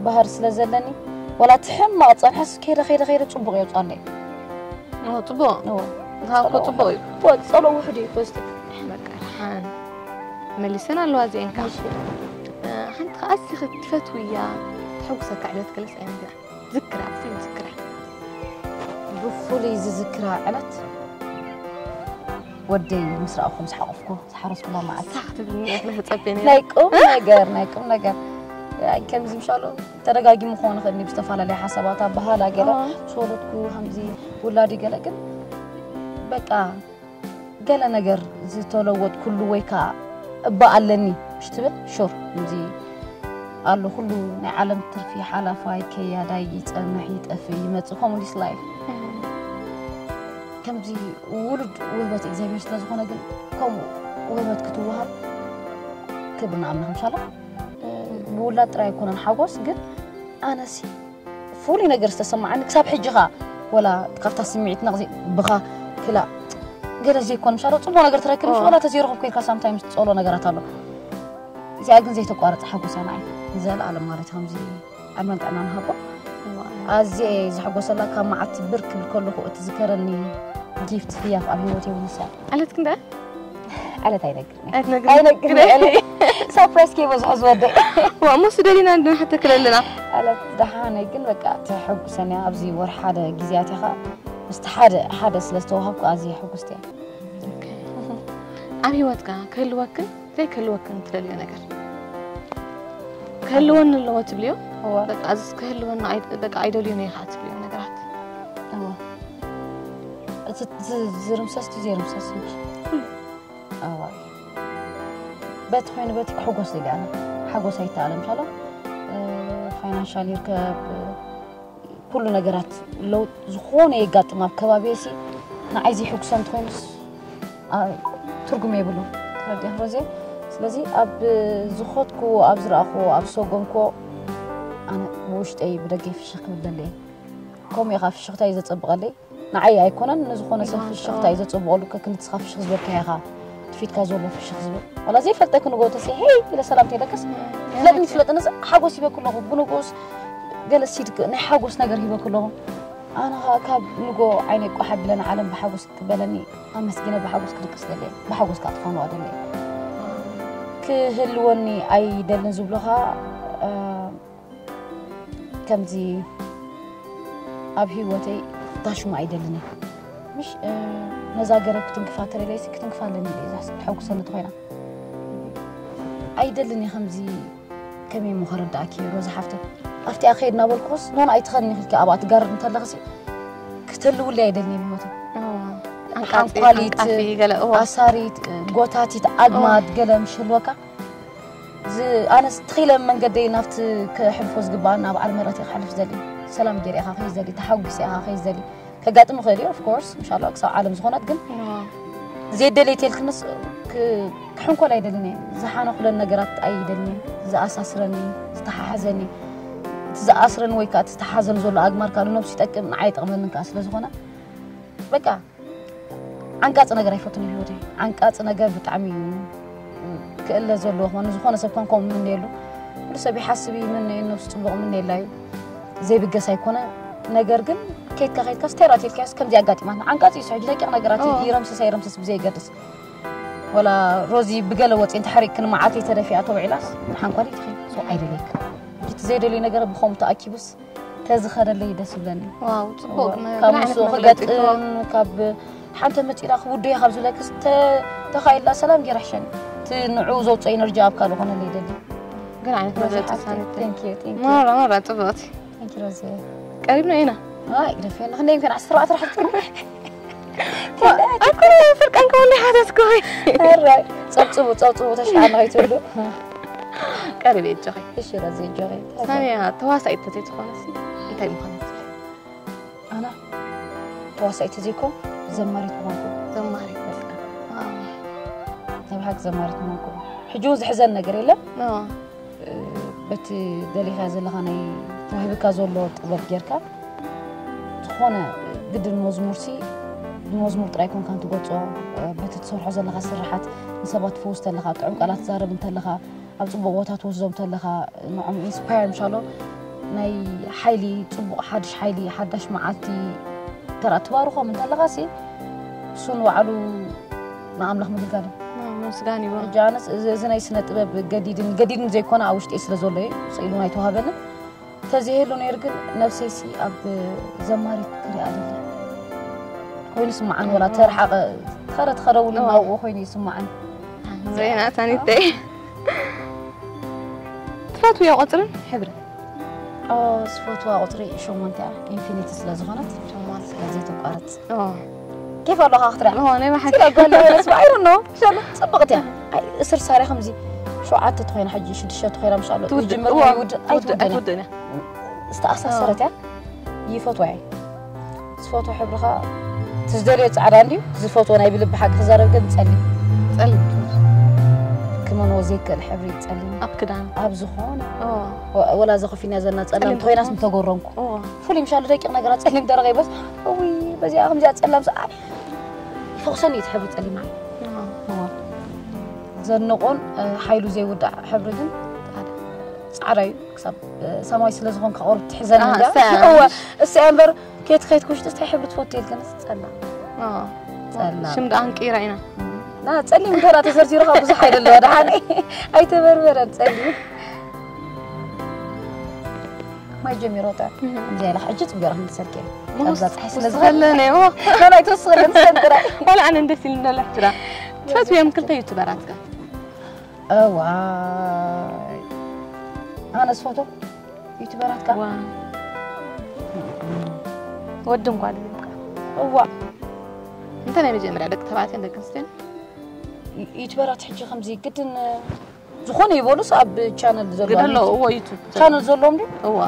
ባህር ስለ ዘለኒ፣ ወላ እቲ ሕማቕ ጸንሐስ ከይደ፣ ከይደ፣ ከይደ ጽቡቕ የውጻለይ። ኦ፣ ጽቡቕ። እዎ። ንስኻ እኮ ጽቡቕ እዩ። እዎ፣ ጸሎ ውሕድ እዩ፣ ፖዚቲቭ። በቃ፣ ደሓን። መሊሰን ኣለዋ እዚአን ከኣ። እሺ። እ፣ ሓንቲ ከኣ እስኺ ትፈትውያ፣ ተሐጉሰካ ዕለት ገለስ ኣይነግራ። ዝክራ፣ እስኪ ዝክራ። ብፍሉይ ዝዝክራ ዕለት ወደይ ምስ ረኣኹ፣ ምስ ሓቆፍኩ፣ ዝሓረስኩላ መዓልቲ። ሳዕ ክትብልኒ እያ ክልተ ጸበየ ነይረ። ናይ ቁም ነገር፣ ናይ ቁም ነገር። ኣይ፣ ከምዚ ምሻሎ ተደጋጊሙ ክኾን ይኽእል እዩ ብዝተፈላለየ ሓሳባት፣ ኣበሃህላ ገለ፣ ኣዎ። ምስ ወለድኩ ከምዚ ውላዲ ገለ፣ ግን በቃ ገለ ነገር ዝተለወጥኩሉ ወይ ከኣ እባ ኣለኒ ምሽ ትብል፣ ሹር፣ ከምዚ ኣሎ። ኩሉ ናይ ዓለም ትርፊ ሓላፋይ፣ ከያዳይ፣ ይጸንሕ፣ ይጠፍእ፣ ይመጽእ፣ ከምኡ this life። እም። ከምዚ ውሉድ ውህበት እግዚኣብሔር ስለ ዝኾነ ግን ከምኡ ውህበት ክትወሃብ ክብርና ኣምላኽ ምሻላ። እ፣ ብውላድ ጥራይ ኣይኮነን ሓጎስ፣ ግን ኣነሲ ፍሉይ ነገር ዝተሰማዓኒ ክሳብ ሕጂ ኸኣ ወላ ካብታ ስምዒት ነቕዚ ብኻ ክላ ገለ ዘይኮን ምሻላ ጽቡቕ ነገር ትረክብ ምሽ ኦ። ወላ ተዘይረኸብኩ ኢልካ ሳምታይምስ ትጸሎ ነገራት ኣሎ። እዚኣ ግን ዘይተቋርጽ ሓጎስ እያ ንዓይ። ንዘለኣለም ማለት ከምዚ ዕድመን ጥዕናን ሃቦ። እዋ። ኣዝየ እየ ዝሕጎሰላ፣ ካብ መዓት ብር ክብል ከለኹ እትዝከረኒ ጊፍት ህያብ ኣብ ህይወት የብሉስ እያ። ዕለት ክንደይ? ዕለት ኣይነግርን እየ። ኣይትነግርን? ኣይነግርን እየ። ዕለት ሳፕራይዝ ከይበዝሖ ዝወደይ። ዋ፣ እሞ እሱ ደሊና እንድንሓተክል ኣለና። ዕለት ደሓነይ ግን በቃ ተሐጉሰን እያ። ኣብዚ ወርሒ ሓደ ግዜያት ኢኻ ምስቲ ሓደ፣ ሓደ ስለ ዝተዋሃብኩ ኣዝየ ሕጉስቲ እየ። ኦኬ። ኣብ ህይወትካ ክህልወክን ዘይክህልወክን ትደልዮ ነገር? ክህልወኒ ኣለዎ ትብልዮ? እዋ። በቃ፣ እዚስ ክህልወኒ ኣይ-፣ በቃ፣ ኣይደልዮን እየ ኢኻ ትብልዮ ነገራት? እዋ። እቲ ዝ-፣ ዝርምሰስ ድዩ ዘይርምሰስ እንጂ? ኩሉ። እዋ። በቲ ኮይኑ በቲ ክሕጎስ ደልየ ኣነ። ሓጎስ ኣይተኣለም ሻሎ። እ፣ ፋይናንሻል ይርከብ፣ ኩሉ ነገራት ለውጥ ዝኾነ የጋጥም ኣብ ከባቢየሲ ንዓይ ዘይሕጉሰ እንተኾይኑስ፣ ኣ-፣ ትርጉም የብሉን። ተረዲእኪ ሮዜ? ስለዚ ኣብ ዝኸድኩዎ፣ ኣብ ዝረኣኹዎ፣ ኣብ ዝሰጎምኩዎ ኣነ ብውሽጠይ ብደገይ ፍሽኽ ክብል ደለየ። ከምኡ ኢኻ ፍሽኽታ እዩ ዘጸብቐለይ። ንዓይ ኣይኮነን፣ ንዝኾነ ሰብ እዋ፣ ፍሽኽታ እዋ። እዩ ዘጸብቐሉ። ከክንትስኻ ፍሽኽ ዝበልካዮ ኢኻ ትፊትካ ዘሎ ፍሽኽ ዝብል። ዋላ ዘይፈልጠኪ ንጎ ተሲ፣ ሄይ ኢለ ሰላምታ ኢለክስ፣ እም፣ ፍለጥኒ እም። ትፍለጥንስ ሓጎስ ይበኩ ኣለኹ። ብንጎስ ገለ ሲድክ ናይ ሓጎስ ነገር ሂበኩ ኣለኹ። ኣነ ኸኣ ካብ ንጎ ዓይነይ ቋሕ ኣቢለ ንዓለም ብሓጎስ ክበለኒ ኣመስጊነ ብሓጎስ ክድቅስ ደለየ። ብሓጎስ ከኣ ክፋነዋ ደለየ። ክህልወኒ ኣይደልን ዝብሎ ኸኣ፣ እ፣ ከምዚ ኣብ ህይወተይ ታሽሙ ኣይደልን እየ። ምሽ፣ እ፣ ነዛ ገረብ ክትንክፋ ተደለየሲ ክትንክፋ ኣለኒ ኢለ እየ ዝሓስብ፣ ተሐጉሰኒ ተኾይና። ኣይደልን እየ ከምዚ። ከመይ እሞ ከረድኣኪ ሮዛ ሓፍተይ? ኣብቲኣ ከይድ እናበልኩስ ኖን ኣይትኸድኒ ኢልኪ ኣብኣ ትጋርድ እንተለኽሲ፣ ክተልውለይ ኣይደልን እየ ብህይወተይ። እዋ። ዓንቃጺ፣ ሓንኳሊት፣ ዓንቃፊ፣ ገለ፣ እዋ። ኣሳሪት፣ ጎታቲት፣ ኣግማድ፣ እዋ። ገለ ምሽ ህልወካ፣ ዝ-፣ ኣነስ ትኺለ መንገደይ ናብቲ ከሕልፎ ዝግባእ ናብ ዓል መረት እየ ክሓልፍ ዝደሊ። ሰላም ገይረ ኢኻ ከይ ዝደሊ፣ ተሓጒሰ ኢኻ ከይ ዝደሊ። ከጋጥም ይኽእል እዩ፣ ኦፍ ኮርስ፣ ኢንሻላህ፣ ክሳብ ዓለም ዝኾነት ግን እዋ። ዘየደለየ ተልክንስ ክ-፣ ክሕንኮል ኣይደልን እየ። ዝሓነኹለን ነገራት ኣይደልን እየ። ዝኣሳስረኒ፣ ዝተሓሓዘኒ፣ እቲ ዝኣስረኒ ወይ ከዓ እቲ ዝተሓዘኒ ዘሎ ኣግማድ ከዓ ንነብሱ ይጠቅም፣ ንዓይ ይጠቕመንን ከዓ ስለ ዝኾነ፣ በቃ፣ ዓንቃጺ ነገር ኣይፈቱን እዩ ህይወተይ። ዓንቃጺ ነገር ብጣዕሚ እዩ ክእለ ዘለዎ። ዝኾነ፣ ዝኾነ ሰብ ከም ከምኡ ይምነየሉ። ኩሉ ሰብ ይሓስብ እዩ፣ ይምነዩ፣ ነብሱ ጽቡቕ ይምነየላ እዩ። ዘይብገስ ኣይኮነ። ነገር ግን ከይድካ ከይድካ ስተራቴልካስ ከምዚ ኣጋጢማትና። ዓንቃጺ እዩ፣ ሕጂ ደቂቕ ነገራት እዩ። እዋ። ይረምስስ ኣይረምስስ ብዘይገድስ። ወላ ሮዚ ብገለ ወጺ እንተ ሓሪቅክኒ መዓተይ ተደፊኣ ተውዒላስ ሓንኳሊት ኢኺ። ሶ ኣይደልየካ። እቲ ዘይደልዩ ነገር ብኸምኡ ተኣኪቡስ ተዝኸደለይ ደስ ይብለኒ። ዋው፣ ጽቡቅ። እዋ። ም-፣ ካብ ምን ምስኡ ዓይነት መግለጺ ክገጥም፣ ትህቦ? ካብ ሓንቲ መጺላ ክውደያ ካብ ዝብለክስ ተ-፣ ተኻኢላ ሰላም ጌራ ሕሸኒ። ንዑ ዘውፅኦ ኢነርጂ ኣብ ካልእ ኮነ ይደሊ። ግን ዓይነት መግለፂ ሳኒት። Thank you, thank you. ማራ ማራ ፅብቕቲ። Thank you ሮዚ። ቀሪብና ኢና። ኣይ ግደፊ ኣለኽ እንደ ይምከን ዓሰርተ ኣርባዕተ ትራሕቲ ኣኩ ፍርቀን ከወኒ ሓተትኩ። ኧረ ጸብጽቡ ጸብጽቡ ተሽዓና ከይትብሉ። ቀሪበ እጆኺ። እሺ ሮዚ እጆኺ። ሳኒያ ተዋሳኢት ተዘይትኾነሲ እንታይ ምዃነት? ኣና ተዋሳኢት ዘይኮ ዘማሪት ምዃንኩ። ዘማሪት በቃ። ናይ ብሓቂ ዘማሪት ምዃንኩ። ሕጂ እውን ዝሕዘን ነገር የለን። ኖ በቲ ደሊኻ ዘለኻ ናይ ተዋሂብካ ዘሎ ጥበብ ጌርካ ዝኾነ ግድን መዝሙርሲ ብመዝሙር ጥራይ ኮንካ እንትገልጾ በቲ ትሰርሖ ዘለኻ ስርሓት ንሰባት ትፈውስ ተለኻ ጥዑም ቃላት ትዛረብ እንተለኻ ኣብ ጽቡቕ ቦታ ትወስዶም ተለኻ ንዖም ኢንስፓየር ምሻሎ ናይ ሓይሊ ጽቡቕ ሓድሽ ሓይሊ ሓዳሽ መዓልቲ ተራ ትባርኾም እንተለኻ ሲ እሱ ንባዕሉ ንኣምላኽ ምግልጋል እዩ። ምስጋን ይበል። ሕጂ ኣነስ እዚ እዚ ናይ ስነ ጥበብ ገዲድን ገዲድን ዘይኮነ ኣብ ውሽጢ ስለ ዘሎ እዩ ስኢሉ ናይ ተዋህበኒ ተዘይህሉ ነይሩ ግን ነብሰይሲ ኣብ ዘማሪት ክሪኣ ደለ ኮይኑ ስማዓን ወላ ተርሓቐ ተኸረ ተኸረ እውን ናብኡ ኮይኑ ይስማዓን ዜና ታኒተይ ትፈትውዮ ቁፅርን ሕብርን ዝፈትዋ ቁፅሪ ሸሞንተ ኢንፊኒቲ ስለ ዝኾነት ሸሞንተ ስለዚ ተቋርፅ ኦ ኬፍ ኣለኻ ክትሪኣ ኦ ናይ መሓሽ ስለ ጓል ለበለስ ባይሩ ነው ሸሎ ፅብቕቲ እያ ኣይ እስር ሳርያ ከምዚ ሸውዓተ ተኾይና ሕጂ ሽዱሽተ ተኾይና ምሻሎ ትውድእ ጅምር እዋ ይውድእ ትውድእ ኣይትውድን ኣይትውድን እያ ዝተኣሳሰረት እያ ይፈትዋ እየ ዝፈትዎ ሕብርኻ ትዝደልዮ ፃዕዳ እንድዩ ዝፈትዎ ናይ ብልቢ ሓቂ ክዛረብ ግን ፀሊም ፀሊም ክመንዎ ዘይክእል ሕብሪ ፀሊም ኣብ ክዳን ኣብ ዝኾነ ኦ ወ- ወላ ዘኸፊና ዘለና ፀላም ፀሊም ተኮይናስ ትኾን? ምተጎረምኩ ኦ ፍሉይ ምሻሉ ደቂቕ ነገራት ፀሊም ደረቕ ይበስ እውይ በዚኣ ከምዚኣ ፀላም ሰ- ኣይ፣ ፈውሰኒ እዩ እቲ ሕብሪ ፀሊም ማለት ኦ እዋ። ዘንቑን እ፣ ሓይሉ ዘይውዳእ ሕብሪ ግን ፃዕዳ እዩ ክሳብ እ፣ ሰማይ ስለ ዝኾንካ ቁሩብ ትሕዘኒ ኣሃ፣ እንድያ እሳ እያ። እወ፣ እሳ እያ እምበር ከየት ከየት ኩሽጢ እንታይ ሕብሪ ትፈቱ ኢልከንስ ፀላም ኦ ፀላም ሽም ደኣ ንቅይራ ኢና ና ፀሊም እንተራ ተሰርሲሩ ካብ ብዙሕ ኣይደለዋ ደሓን ኣይተበርበረን ፀሊም ማይ ጀሚሮ ጣ እንዚ ኢላ ሕጂ ፅቢራ ክንሰልከ ኣብዛ ፀሓይ ስለ ዝኸለ ዝኸለነ ኦ ናይ ተወስኸለን ሰንጥራ ዋላ ኣነ እንደስ ኢሉ እንዳለ ሕጅራ ትፈትውዮም ክልተ ዩቱበራት ከ እዋይ ኣነ ዝፈቶ ዩቱበራት ካ ዋ ወድን ጓልን እዮም ከ እዋ እንተ ናይ መጀመርያ ደቂ ተባዕትዮን ደቂ ኣንስትዮን ዩቱበራት ሕጂ ከምዚ ግድን ዝኾነ ይበሉስ ኣብ ቻነል ዘሎ ግድ ኣሎ እዎ ዩቱብ ቻነል ዘለዎም ድዩ እዋ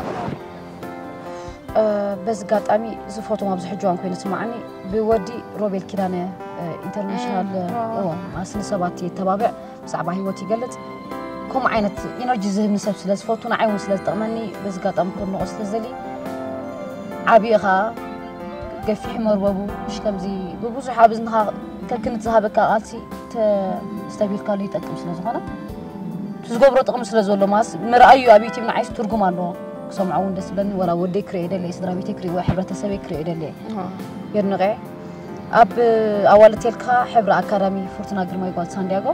በዚ ኣጋጣሚ ዝፈትዎም ኣብዚ ሕጂ እዋን ኮይኑ ስማዓኒ ብወዲ ሮቤል ኪዳነ ኢንተርናሽናል እም፣ ዋው። እዎ ማስ ንሰባት የተባብዕ ብዛዕባ ህይወት ይገልፅ ከምኡ ዓይነት ኢነርጂ ዝህብኒ ሰብ ስለ ዝፈቱ ንዓይ እውን ስለ ዝጠቕመኒ በዚ ኣጋጣሚ ከድንቆ ስለ ዝደሊ ዓብዪ ኸዓ ገፊሕ መርበቡ ምሽ ከምዚ ብብዙሕ ኣብ እዝንኻ ከክንት ዝሃበካ ቃልሲ ተስተብሂልካሉ ይጠቅም ስለ ዝኾነ እቲ ዝገብሮ ጥቕሚ ስለ ዘሎ ማስ ምርኣዩ ኣብ ዩቲብ ንዓይስ ትርጉም ኣለዎ ክሰምዖ እውን ደስ ብለኒ ወላ ወደይ ክርእዮ ደለየ ስድራ ቤተይ ክርእዎ ሕብረተሰበይ ክርእዮ ደለየ የድንቐ ኣብ ኣዋልድ ቴልካ ሕብሪ ኣካዳሚ ፍርቱና ግርማይ ጓል ሳንዲያጎ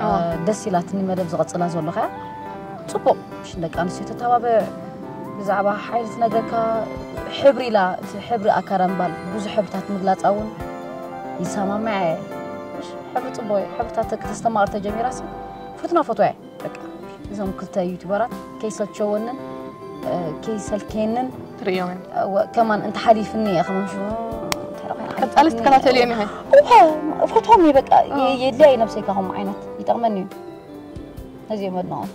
ኣዎ። ደስ ኢላትኒ መደብ ዝቐፅላ ዘሎ ከያ ፅቡቕ ሽን ደቂ ኣንስትዮ ተተባብዕ ብዛዕባ ሓይሊ ትነግረካ ሕብሪ ኢላ እቲ ሕብሪ ኣካዳሚ ባል ብዙሕ ሕብርታት ምግላፃ እውን ይሰማምዐ እየ ሕብሪ ፅቡቕ እዩ ሕብርታት ተስተማቕር ተጀሚራሲ ፍርቱና ፈትዋ እየ በቃ እዞም ክልተ ዩቱበራት ከይሰልቸወንን ከይሰልከየንን ትርእዮምን ከማን እንተሓሊፍኒ እየ ከማን ሽሙ ቀጻሊ ትከታተልዮም ኢኸ ፈትዎም እየ በቃ የድልያ እዩ ነብሰይ ካኹም ዓይነት ይጠቕመኒ እዩ ነዚ እዮም ኣድንቖም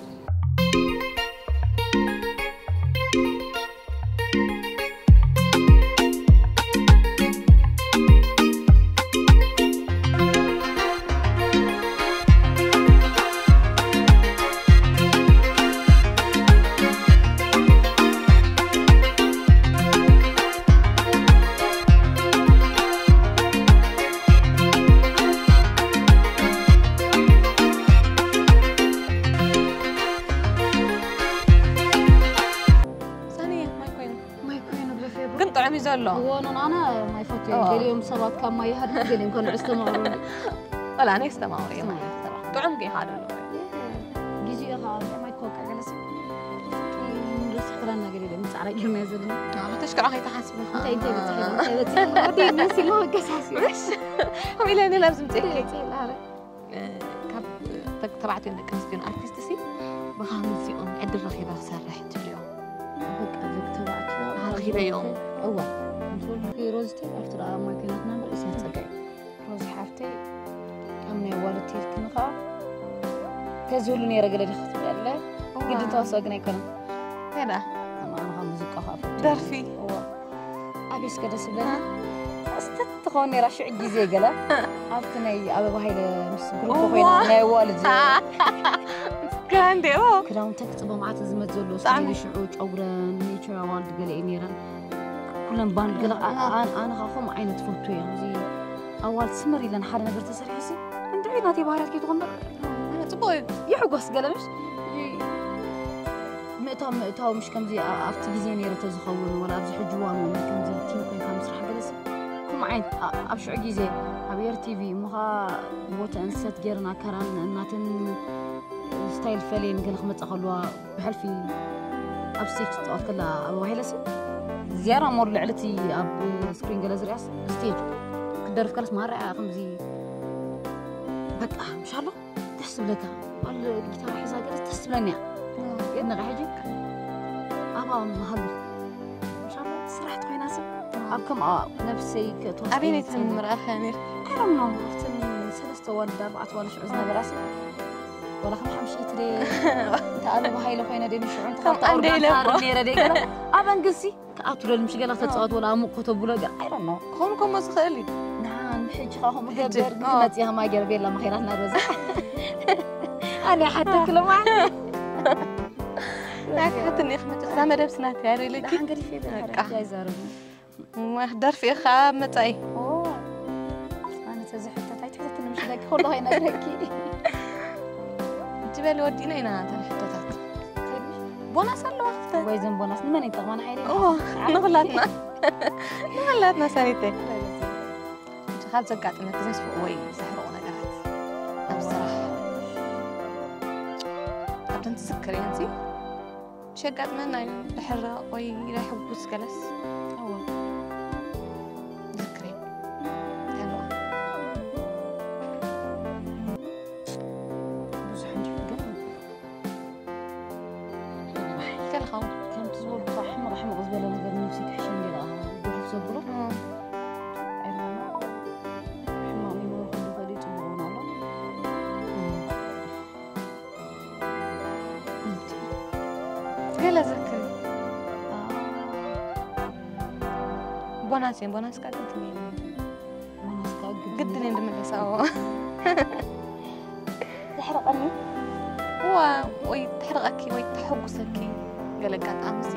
ሳኒ ማይ ኮይኑ ማይ ኮይኑ ብለፈ ግን ጥዑም እዩ ዘሎ እዎ ኖናና ማይ ፈትዮ እዎ። ገሊኦም ሰባት ካብ ማይ ይሃድሙ ገሊኦም ከንዑ ዝተማቕሩ ወላ ኣነ ዝተማቕሩ እዮም ጥዑም ጌኻ ኣሎ ግዜኡ ኸዓ ማይ ኮካ ገለሲ ርስሕ ክዳና ገለ ኢለ ምጻዕራ ጌርና ዘለና ተሽክዖ ከይተሓስቢ እንታይ እንታይ በጽሕ እንታይ በጽሕ ወዲ ነሲ ለወገሳሲ ከምኡ ኢለ እኔ ናብ ዝምፅእ ይጽላረ ካብ ተባዕትዮን ደቂ ኣንስትዮን ኣርቲስት ሲ ብኸምዚኦም ዕድል ረኺበ ክሰርሕ ትብልዮ? በቃ ደቂ ተባዕትዮ ረኺበዮም። እዋ ምስ ወልድኪ ሮዝቲ ኣብቲ ደኣ ማኪና ትነብር እሳ ጸጋይ ሮዚ ሓፍተይ ኣብ ናይ ዋልድ ቴልክኒ ከዓ ተዝህሉ ነይረ ገለ ዲኻ ክትብለለ ግድን ተዋስኦ ግን ኣይኮነን ከዳ ኣማንኻ ሙዚቃ ከዓ ፈቱ ደርፊ እዋ ኣቤስ ከደ ስብለና ስተት ትኸውን ነይራ ሽዑ ግዜ ገለ ኣብቲ ናይ ኣበባ ሃይለ ምስ ግሩፕ እዋ። ኮይና ናይ ዋልድ ጋንዴ ክዳውንተ ክፅበ መዓት ዝመት ዘሎ ብጣዕሚ። ስለ ሽዑ ጨጉረን ኔቸር ኣዋልድ ገለ እዩ ነይረን ኩለን ባንድ ገለ ኣነ ከዓ ከምኡ ዓይነት ፈቱ እየ እዚ ኣዋልድ ስምር ኢለን ሓደ ነገር ተሰሪሐ ሲ እንድዒ ናተይ ባህርያት ከይትኾን በር ጽቡቅ እዩ ይሕጎስ ገለ ምሽ ምእታው ምእታው ምሽ ከምዚ ኣብቲ ግዜ ነይረ ተዝኸውን ወላ ኣብዚ ሕጂ ዋን እውን ከምዚ ቲም ኮይንካ ምስራሕ ገለሲ ከም ዓይነት ኣብ ሽዑ ግዜ ኣብ ኤር ቲቪ እሞ ከዓ ቦተ እንሰት ገይርና ከራን እናትን ስታይል ፈለየን ገለ ክመፃ ከለዋ ብሕልፊ ኣብ ስቴጅ ትፃወት ከላ ኣበባ ሃይለሲ ዝያዳ ሞር ልዕሊ እቲ ኣብ ስክሪን ገለ ዝሪኣስ ስቴጅ ክደርፍ ከለስ ማርያ ከምዚ በቃ ምሻሎ ደስ ዝብለካ ል ጊታራ ሒዛ ገለ ደስ ትብለኒ እያ የድነቃ ሕጂ ኣብኣ መሃሉ ምሻሎ ስራሕቲ ኮይና ሲ ኣብ ከም ነብሰይ ክትወስድ ኣበይነይ ትምርኣኸ ነር ኣይሮም ነው ኣብትን ሰለስተ ዋልዳ ኣርባዕተ ዋላ ሽዑ ዝነበራ ሲ ወላ ከም ሓምሽይቲ ደ እንተ ኣበባ ሃይለ ኮይነ ደ ንሽዑ እንተ ከም ካብታ ኣንደ ኢለ ኦርጋን እኮ። ሳር ነይረ ደ ገለ ኣብ መንግስቲ ክኣቱ ደል ምሽ ገለ ክተፃወት ወላ ኣሙቅ ከተብሎ ገ ኣይሮም ነው ክኾን ከሞ ዝኽእል እዩ ንሓን ብሕጂ ኻ ከምኡ ብሕጂ፣ ገበር ኦ። መፅያ ማገር ቤላ መኸይራት ናበዛ ኣነ ሓተክሎ ማለት ናክሕትኒ ክመፅእ እዛ መደብ ስናት ያደለኪ ንሓን ገዲፍ ይብል በቃ። ሓረጃ ይዛረቡ ደርፊ ኢኻ መፃኢ ኣነ ተዝሕተት ኣይትሕተትኒ ምሽ ደቂ ከሎ ከይነግረኪ ትበሊ ወዲና ኢና ተን ሕቶታት ቦናስ ኣለዋ ክፍተ ወይ ዘን ቦናስ ንመን ይጠቕማና ሓይለ ንኩላትና ንኩላትና ሰሪተ ካብ ዘጋጥመ ክዘስፍቑ ወይ ዘሕርቑ ነገራት ኣብ ስራሕ ኣብተን ትዝክር እየን ሲ ሸጋጥመና እዩ ድሕርቕ ወይ ናይ ሕጉስ ገለስ ዝክር እየን ተለዋ ብዙሕ እንዲሁ ግን ከልኻው ከምቲ ዝበልኩ ሕመቕ ሕመቕ ዝበለ ነገር ነብሲ ክሕሸ እንዲ ደኣ ጉሑፍ ዘብሎ ሕማቕ ሚሞሪ ክሉ ከሊኡ ፅቡቕ እውን ኣሎ ገለ ዘክር ቦናስ እየን ቦናስ ካ ግድን እየን መናስካ ግድ ግድን እየን ድምልሳዎ ዘሕረቐኒ እዋ ወይ ተሕርቐኪ ወይ ተሐጉሰኪ ገለ ኣጋጣሚ ሲ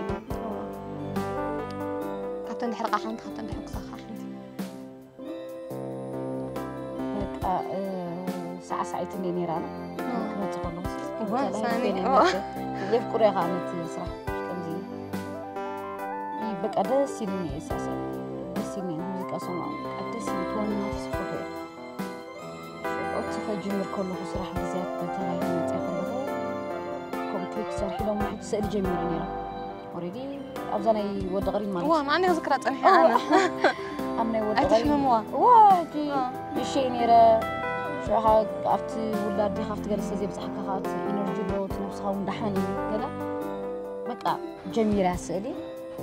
ካብተን ድሕርቓ ሓንቲ ካብተን ድሕጉሳኻ ሓንቲ በቃ ሳዕሳዒት እንደ ነይራና ክመፅእ ከለኹ እዋ ሳኒ የፍቅሮ ኢኻ ነቲ ስራሕ ከምዚ እዩ በቃ ደስ ኢሉኒ እየ ሳዕሳዒ ደስ ኢሉኒ ሙዚቃ ሰምዖ በቃ ደስ ኢሉ ትወንና ተስፈቱ እየ ሽዑ እቲ ከጅምር ከለኹ ስራሕ ግዜያት ብተላይ ክመፅእ ከለኹ ከምኡ ክሊፕ ሰርሒ ሎም ሕጂ ስእሊ ጀሚረ ነይረ ኦሬዲ ኣብዛ ናይ ወዲ ቀሪን ማለት እዋ ማዕኒ ዝክራ ፀኒሐ ኣነ ኣብ ናይ ወዲ ቀሪን ኣይትሕመምዋ እዋ ሕጂ ንእሸይ ነይረ ሽዑ ኣብቲ ውላድ ዲኻ ኣብቲ ገለ ስለ ዘይብፃሕካ እቲ ኢነርጂ ሎ እቲ ነብስኻ እውን ዳሓን እዩ ገለ በቃ ጀሚራ ስእሊ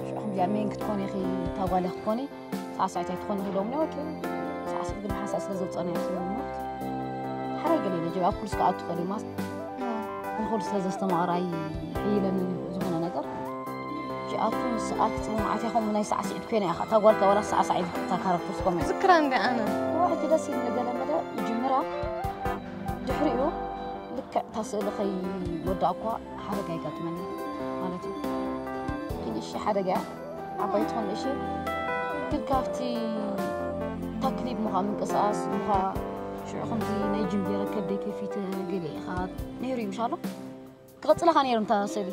ሽዑ ከምዚኣ ሜን ክትኮኒ ኢኺ እታ ጓል ክትኮኒ ሳዕሳዒት ኣይትኾኒ ኢኺ ኢሎምኒ ኦኬ ሳዕሳዒት ግን ብሓንሳእ ስለ ዘውፀእናዮ እቲ ሞት ሓራይ ገለ ኢለ ጀብ ኣብ ኩሉ ስከኣቱ ኸሊማስ ንኹሉ ስለ ዘስተማቕራ ይሕይለኒ ዝኾነ ነገር ኣብቱ ንስኣ ክትፅቡ መዓት ኢኹም ናይ ሳዕስዒት ኮይና ኢኻ እታ ጓልካ ዋላ ሳዕሳዒት እታ ካራክተር ስኮም ዝክራ እንደ ኣነ ሕጂ ደስ ኢሉ ገለ መለ ይጅምራ ድሕሪኡ ልክዕ እታ ስእሊ ከይወዳእኳ ሓደጋ ይጋጥመኒ ማለት እዩ ትንሽ ሓደጋ እያ ዓባይ ትኾን እሺ ግን ካብቲ ታክሊብ ምዃ ምንቅስቃስ ምዃ ሽዑ ከምዚ ናይ ጅም ገይረ ከብደይ ከፊተ ገለ ኢኻ ነይሩ እዩ ምሻሎ ክቐፅለኻ ነይሩ እንታ ስእሊ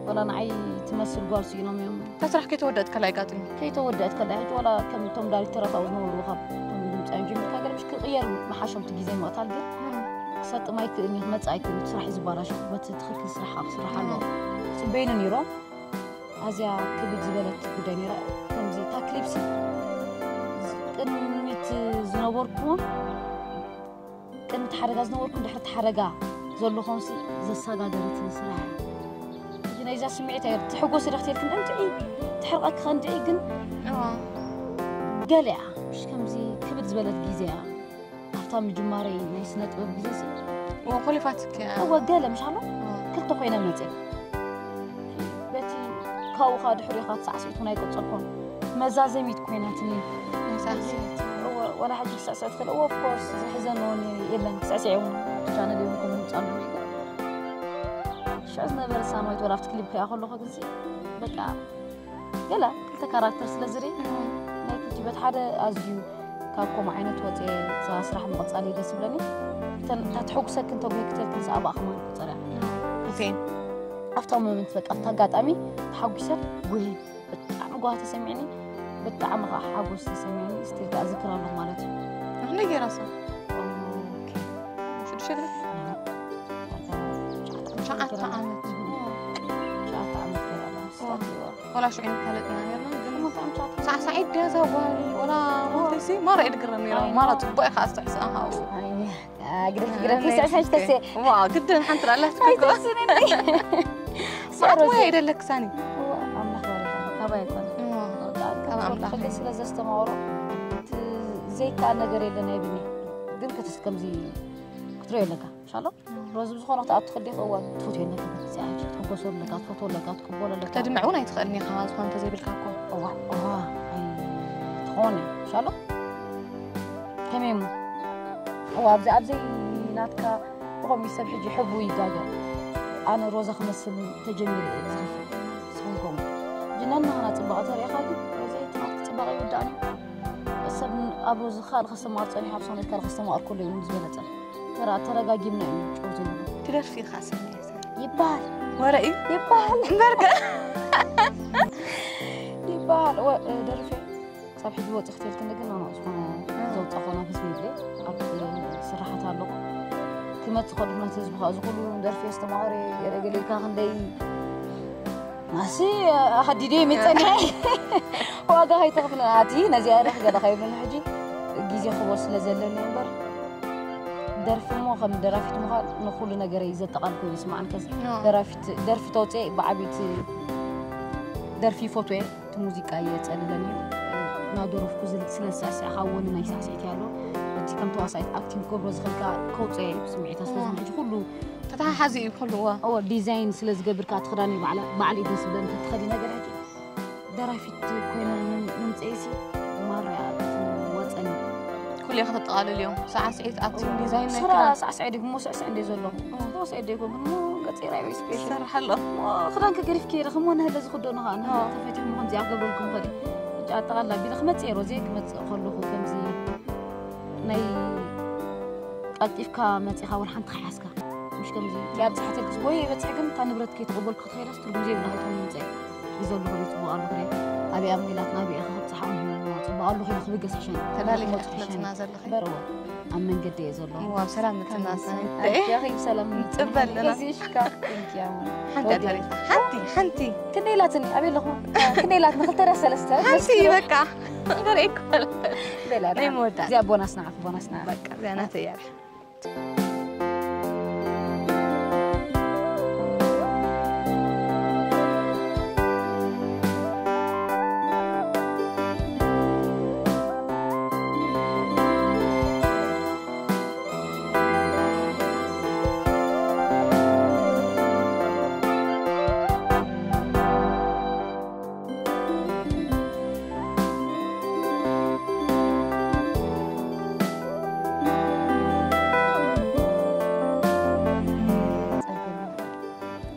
ወላ ንዓይ ትመስል ጓል ስኢኖም እዮም እታ ስራሕ ከይተወደእት ከላይ ጋጥሚ ከይተወደአት ከላ ሕጂ ዋላ ከምቶም ዳይሬክተራት ኣብኡ ዝነበሩ ካብቶም ድምፃውያን ጀሚርካ ገለ ምሽ ክቕየር መሓሾም እቲ ግዜ ምቕታል ግን ክሰጥም ኣይክእልን እዩ ክመፅእ ኣይክእልን እቲ ስራሕ እዩ ዝባላሾ በቲ ትኽክል ስራሕ ክስራሕ ኣለዎ ፅበይኒ ነይሮም ኣዝያ ክብድ ዝበለት ጉዳይ ነይራ ከምዚ እታ ክሊፕሲ ቅድሚት ዝነበርኩ ቅድሚ እቲ ሓደጋ ዝነበርኩ ድሕሪ እቲ ሓደጋ ዘለኹምሲ ዘሰጋገረትኒ ስራሕ እያ። ሕጂ ናይዛ ስምዒት ኣየ ትሕጎስ ዶ ክትልክን እንድዒ ትሕርቐኪ ከንድዒ ግን ገለ እያ። ምሽ ከምዚ ክብድ ዝበለት ግዜ እያ። ኣብታ ምጅማረይ ናይ ስነ ጥበብ ግዜ ሲ ወኮሊፋትክ እወ ገለ ምሽ ኣሎ ክልተ ኮይነ መፅእ በቲ ካብኡ ከዓ ድሕሪኻ ትሳዕስዒት ናይ ቀፀልኮን መዛዘሚት ኮይናትኒ። ወላ ሕጂ ክስዕስዕ ትኽእል እወ ኦፍኮርስ ዘሕዘን እውን የለን ክስዕስዕ እውን ቻነል እውን ከምምፃሉ ሽዑ ዝነበረ ሳማዊት ወላ ኣብቲ ክሊፕ ከያ ከለኹ ግዜ በቃ ገለ ክልተ ካራክተር ስለ ዝርኢ ናይ ክልቲበት ሓደ ኣዝዩ ካብ ከምኡ ዓይነት ወፅኤ እዛ ስራሕ ምቕፃል እዩ ደስ ይብለኒ። እተን እታ ተሐጉሰክን ተጉሂ ክትልክን ዝኣባእ ከማን ክፀርያ ሴም ኣብታ ሞመንት በቃ ኣብታ ኣጋጣሚ ተሓጒሰ ጉሂ ብጣዕሚ ጓሂ ተሰሚዕኒ። ብጣዕሚ ከዓ ሓጎስ ተሰሚዕኒ። ስቲል ከዓ ዝክር ኣለኹ ማለት እዩ። ኣነ ገይራሳ ሽዱሽተ ትሽዓተ ዓመት ትሽዓተ ዓመት ገይራ ኣላ። ስታት እዋ ወላ ሽዑ ይፋለጥና ነርና ግን ሸሞንተ ዓመት ትሽዓተ ዓመት ሳዕሳዒት ድያ እዛ ጓል ወላ ሞንቴሲ ማራ እየ ድግረም ነይራ። ማራ ፅቡቅ ኢኻ ኣስተሕስኣ ካብኡ ግደፍ ግደፍ ግደፍ ስዕስዕ ተሴ ዋ ግድን ሓንቲ ላላት ኣይተስንኒ ሰዓት ሞያ ይደለክ ሳኒ ኣምላኽ ባሪኻ ካባይ ኣይኮነ ካብ ኣምላኽ ከገ ስለ ዘስተማወሮ እቲ ዘይከኣል ነገር የለን ኣይብኒ ግን ክትስ ከምዚ ክትሪኦ ኣለካ ሻሎ ሮዚ ብዝኾነ ክትኣቱ ከዲኽ እዋ ትፈትዮ ኣለካ ክትሕጎሶ ኣለካ ትፈትዎ ኣለካ ትቅበሎ ኣለካ ተድምዕ እውን ኣይትኽእልን ኢኻ ዝኾነ እንተዘይብልካ እኮ እዋ እዋ ትኾነ ሻሎ ከመይ እሞ እዋ ኣብዚ ኣብዘይ ናትካ ብኸምኡ ሰብ ሕጂ ሕቡ ይጋገ ኣነ ሮዛ ክመስል ተጀሚሩ እየ ዝኸፍል ንስኹም ከምኡ ሕጂ ነንሃና ፅባቐ ተሪእኻ ግን ሮዛ ትናትክ ፅባቐ ይውዳእን እዩ ሰብ ኣብ ሮዚ ካልእ ከስተማቕር ፀኒሑ ኣብ ሰውነትካ ከስተማቕር ከሎ እዩ እውን ዝበለፀ ተራ ተረጋጊምና እዩ ጨው ዘይብሉ ትደርፊ ኢኻ ስምዒት ይበሃል ወረ እዩ ይበሃል እምበርከ ይበሃል ወ- ደርፌ ክሳብ ሕጂ ወፂ ክትብል ክንዲ ግን ኣነ ዝኾነ ዘውፃ ኮና ክስ ይብለ ኣብ ስራሓት ኣለኹ ክመፅእ ከሉ ኩነት ህዝቢ ከዓ ዝኩሉ ደርፌ ዝተማሃረ የረገሌካ ክንደይ ማሲ ኣኸዲደ ይመፀኒ ዋጋ ከይተኽፍለ ኣቲ ነዚኣ ርሕ ገለ ከይብሉኒ ሕጂ ግዜ ክቦ ስለ ዘለኒ እምበር ደርፊ እሞ ከም ደራፊት ምዃን ንኩሉ ነገር እዩ ዘጠቓል ኮይኑ ይስማዓን ከዚ ደራፊት ደርፊ ተውፅኤ ብዓብይቲ ደርፊ ይፈትወ እቲ ሙዚቃ እየ ፀልለን እዩ ናደረፍኩ ስለ ዝስዕስዕ ካብ ወኒ ናይ ሳዕስዒት ያሎ እቲ ከም ተዋሳኢት ኣክቲንግ ክገብሮ ዝኽእልካ ከውፅኦ እዩ ስምዒታ ስለ ዝምሕጂ ኩሉ ተተሓሓዚ እዩ ኩሉ እዋ ኦ ዲዛይን ስለ ዝገብር ከዓ ትኽዳን እዩ ባዕላ ባዕሊ ደስ ዝብለን ተትኸዲ ነገር ሕጂ ደራፊት ኮይነ ምምፀኢሲ ማርያ ወፀኒ ኩሉ ከተጠቓልል እዮም ሳዕስዒት ኣክቲንግ ዲዛይን ናይ ስራ ክዳን ሳዕስዒ ድግሞ ስዕስዕ እንደ ዘለኹ ተወስዒ ደ ይኮንኩ ሞ ገፂ ራይ ስፔሻል ይሰርሕ ኣሎ ክዳንከ ገሪፍኪ ርኽሞ ንህለ ዝኽደኑ ከዓ ንህለ ተፈቲሕሞ ከምዚ ኣገብረልኩም ከደ ሕጂ ኣጠቓላ ቢለ ክመፅእ ሮዜ ክመፅእ ከለኹ ከምዚ ናይ ቀልጢፍካ መፂኻ ወላ ሓንቲ ከይሓዝካ ምሽ ከምዚ ያብፅሐተልክስ ወይ ይበፅሕ ግን እታ ንብረት ከይተቐበልኩ ክትኸይዳስ ትርጉም ዘይብላ ከይትኾን ምፀ እዩ ዘለኹ ዶ ፅቡቕ ኣለኹ ዶ ኣብኣ ሜላት ናብኣ ከብፅሓ ውን ሂወና ፅቡቕ ኣለኹ ኢሉ ክብገስ ሕሸን ተላሊኻ ክመፁ ክትመፅና ሕሸን ዘለኺ በርዎ ኣብ መንገዲ እየ ዘለኹ ዋው ሰላም ምፅና ሰናይ ኣያኺ ብሰላም ጽበል ኣለና። ገዚእሽካ ቴንኪያ ሓንቲ ተሪፋ ሓንቲ ሓንቲ ክንደይ ኢላትኒ ኣበይ ኣለኹ ክንደይ ኢላትኒ ክልተ ድያ ሰለስተ ሓንቲ በቃ እምበር ይኮል በላ ናይ መወዳእታ። እዚኣ ቦናስ ንዓኺ ቦናስ ንዓኺ በቃ እዚኣ ናተይ እያ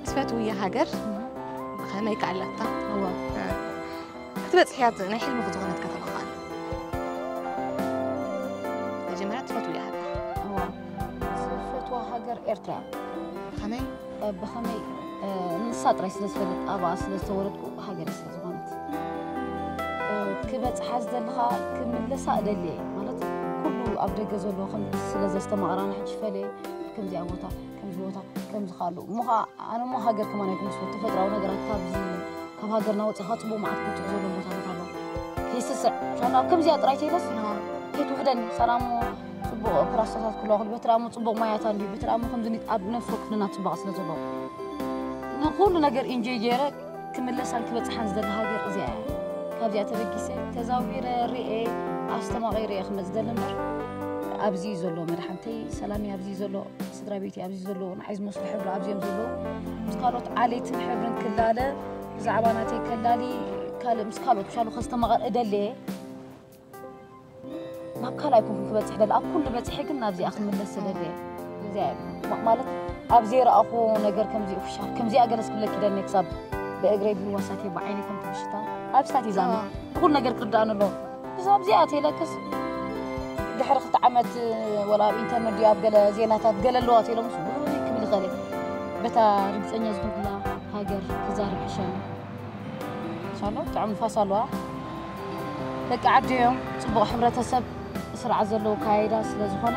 ትፈትውያ ሃገር ብኸመይ ከኣላታ እዋ ክትበፅሕያ ናይ ሕልሚ ክትኾነት ከተማኻ መጀመርያ ትፈትውያ ሃገር እዋ ዝፈትዋ ሃገር ኤርትራ ብኸመይ ብኸመይ ንሳ ጥራይ ስለ ዝፈልጥ ኣብኣ ስለ ዝተወለድኩ ሃገር ስለ ዝኾነት ክበፅሓ ዝደለኻ ክምለሳ እደልየ ማለት ኩሉ ኣብ ደገ ዘሎ ከም ስለ ዘስተማቕራና ሕጂ ፈለየ ከምዚኣ ቦታ ከምዚ ቦታ ከምዚ ካሉ እሞ ከዓ ኣነ እሞ ሃገር ከማን ኣይኮንኩ ዝፈቱ ተፈጥራዊ ነገራት ካብዚ ካብ ሃገርና ወፂኻ ፅቡቅ መዓት ክትብፅሑ ዘሎ ቦታታት ኣሎ ከይስስዕ ሻና ኣብ ከምዚኣ ጥራይ ተይለስ ከይትውሕደኒ ሰላም ጽቡቕ ፕራስታታት ክህልዋ ከሎ፣ በቲ ደኣ እሞ ጽቡቕ ማያታት እንድዩ፣ በቲ ደኣ እሞ ከምዚ ኣብ ነፍሲ ወከፍና ጽባቐ ስለ ዘለዎ፣ ንኹሉ ነገር ኢንጆይ ገይረ ክምለሳን ክበጽሓን ዝደሊ ሃገር እዚኣ እያ። ካብዚኣ ተበጊሰ፣ ተዛዊረ፣ ርኤ፣ ኣስተማቒረ እየ ክመጽእ ዝደሊ እምበር፣ ኣብዚ እዩ ዘሎ መድሓንተይ፣ ሰላም እዩ ኣብዚ እዩ ዘሎ፣ ስድራ ቤት እዩ ኣብዚ እዩ ዘሎ፣ ንዓይ ዝመስሉ ሕብሪ ኣብዚ እዮም ዘለዉ። ምስ ካልኦት ዓሌትን ሕብርን ክላለ፣ ብዛዕባ ናተይ ከላሊ፣ ካልእ ምስ ካልኦት ምሻሉ ከስተማቕር እደሊ እየ። ናብ ካልኣይ ኮንኩ ክበጽሕ ደሊ፣ ኣብ ኩሉ በጺሐ ግን ናብዚኣ ክምለስ ደሊ እየ። እዚኣ እያ። ማ-፣ ማለት ኣብ ዘይረኣኹ ነገር ከምዚ ፍሻ፣ ከምዚኣ ገለስ ክብለኪ ደሊ ክሳብ ብእግረይ ብህዋሳት እየ ብዓይነይ ከም ትብሽታ ኣብ ስታት ይዛሚ። ኣዎ። ኩሉ ነገር ክርዳእኒ ኣለዎ። ብዛብ እዚኣ ተይለክስ ድሕሪ ክልተ ዓመት ወላ ኣብ ኢንተርነት ድዩ ኣብ ገለ ዜናታት ገለ ኣለዋ ተይሎም ምስ ውይ ክብል ይኽእል እየ። በታ ርግጸኛ ዝኾንኩላ ሃገር ክዛረብ ይሕሸኒ። ኢንሻላህ ጥዑም ንፋስ ኣለዋ። ደቂ ዓዲ እዮም፣ ጽቡቕ ሕብረተሰብ ስርዓት ዘለዎ ካይዳ ስለ ዝኾነ፣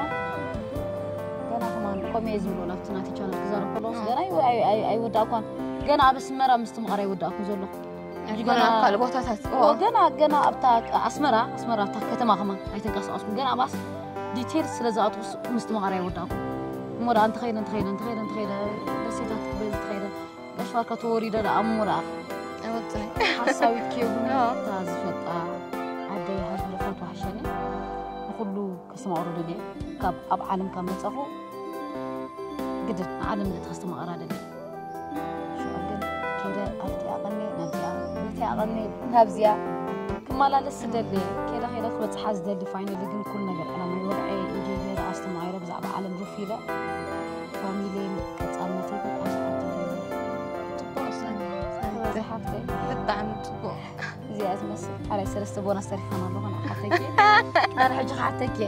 ገና ከማን ከምኡ እየ ዝብሎ ናብቲ ናተይ ቻነል ክዛረብ ከለኹስ፣ ኣዎ። ገና ኣይ-፣ ኣይ-፣ ኣይ-፣ ኣይወዳእኳን። ገና ኣብ ኣስመራ ምስትምቓር ኣይወዳእኩን ዘለኹ። ሕጂ ኣይኮነ ገና ኣብ ካልእ ቦታታት፣ እዎ፣ ኦ። ገና፣ ገና ኣብታ ኣስመራ፣ ኣስመራ ኣብታ ከተማ ከማን ኣይተንቀሳቐስኩን። ገና ኣብኣስ ዲቴል ስለ ዝኣትኹስ ምስትምቓር ኣይወዳእኩን። እሞ ደኣ እንተኸይደ፣ እንተኸይደ፣ እንተኸይደ፣ እንተኸይደ፣ ደሴታት ክበዝ እንተኸይደ፣ ጋሽ ባርካ ተወሪደ ደኣ እሞ ደኣ ኣይወጽእን። ሓሳዊት ኬብሉ ኣዎ። እታ ዝፈልጣ ዓደይ ሃገር ፈትዋ ሕሸኒ። ንኹሉ ከስተማቕሮ ደልየ። ካብ ኣብ ዓለም ካብ መጻኹ ግድን ንዓለም ምልእቲ ከስተማቕራ ደልየ። ሽዑ ግን ከይደ ኣብቲ ኣቐኒ ናብዚኣ፣ ነቲ ኣቐኒ ናብዚኣ ክመላለስ ዝደሊ፣ ከይደ ከይደ ክበጽሓ ዝደሊ፣ ፋይናሊ ግን ኩሉ ነገር ዕላማይ ወግዐ ኢንጆይ ገይረ ኣስተማቒረ ብዛዕባ ዓለም ሩፍ ኢለ ፋሚሊን ቀጻልነተይ ግን ኣብዚ ዓዲ ኣለዉ። ጽቡቕ ስራሕ። ክበዛ ሓፍተይ። ብጣዕሚ ጽቡቕ። እዚኣ ትመስል። ሓራይ ሰለስተ ቦናስ ተሪፋና ኣለኹ፣ ንሓተኪ። ኣነ ሕጂ ክሓተኪ።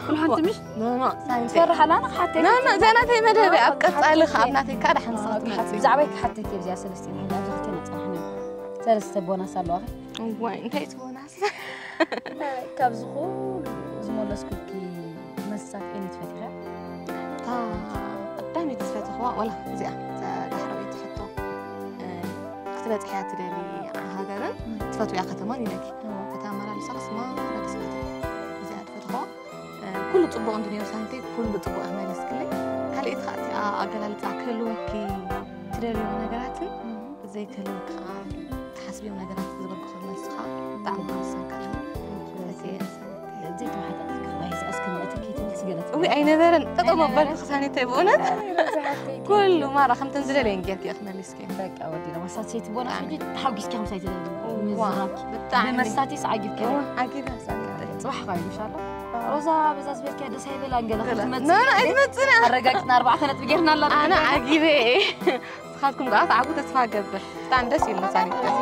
ኩሉ ሓንቲ ምሽ? ኖ፣ ኖ፣ ሳንቲ። ትፈርሕ ኣላ፣ ኣነ ክሓተኪ። ኖ፣ ኖ፣ እዛ ናተይ መደብ እያ። ኣብ ቀጻሊ ክሓተኪ። ከኣ ኣብ ናተይ ከኣ ደሓን ንስኻ ኣዎ፣ ክትመጽእ። ክሓተኪ። ብዛዕባይ ክሓተኪ፣ እዚኣ ሰለስተ ሓንቲ ኣብዚ ክልተ ነጻ ንሕና። ሰለስተ ቦናስ ኣለዋ። እዋይ፣ እንታይ እዩ እቲ ቦናስ? ካብዚ ኩሉ ዝመለስኩልኪ መሳት ኤኒ ትፈቲኻ? እታ ቀዳመይቲ ዝፈተኽዋ፣ ዋላ እዚኣ፣ እዛ ዳሕረወይቲ ሕቶ፣ እ፣ ክትበጽሕያ ትደሊ ሃገርን እም። ትፈትውያ ከተማን ኢለኪ። እዋ። እታ ኣመላልሳኽስ ማራ ደስ በለትኒ። እዚኣ ትፈትኽዋ፣ እ፣ ኩሉ ጽቡቕ እንድዩ ነይሩ ሳንተይ፣ ኩሉ ጽቡቕ ኢኺ መሊስክለይ። ካልኣይቲ ኸኣ እቲኣ ኣገላልጻ ክህልወኪ ትደልዮ ነገራትን እም። ዘይክህልወኪ ኸኣ ትሓስብዮም ነገራት ዝብርክኹ መልሲ ኸኣ ብጣዕሚ ከመስግነካ እየ። ፈትየ። ዘይተመሓጣጠርኪ ኸኣ እስኪ ንእትኪ ትብል ስገለት። እዊ ኣይነበረን። ጠጠው ኣይነበረን። መበልኩ ክሳኒተይ ብእውነት። ኣይ፣ በዛ ሓፍተይ ኩሉ ኬክ። ማራ ከምተን ዝደለየን ጌርኪ ኢኺ መሊስኪ። በቃ ወዲና መሳት ሰይቲ ቦና ብጣዕሚ። ሕጂ ተሓጒስኪ ከምሳይ ትደሊ። እዋ፣ ምዝራብኪ። ብጣዕሚ። ብመሳትስ ዓጊብኪ። እዋ፣ ዓጊበ ሳኒተይ። ጽባሕ ኸኣ ኢንሻላህ። እዋ። ሮዛ በዛ ዝበልኪያ ደስ ኣይበላን ገለ ገለ። ክትመጽእ። ኖ፣ ኖ፣ ኣይትመጽእን። ኣረጋግጽና ኣርባዕተ ነጥቢ ጌርና ኣላ። ኣነ ዓጊበ እየ። ንስኻትኩም ከኣ ትዓግቡ ተስፋ እገብር። ብጣዕሚ ደስ ኢሉኒ ሳኒተይ።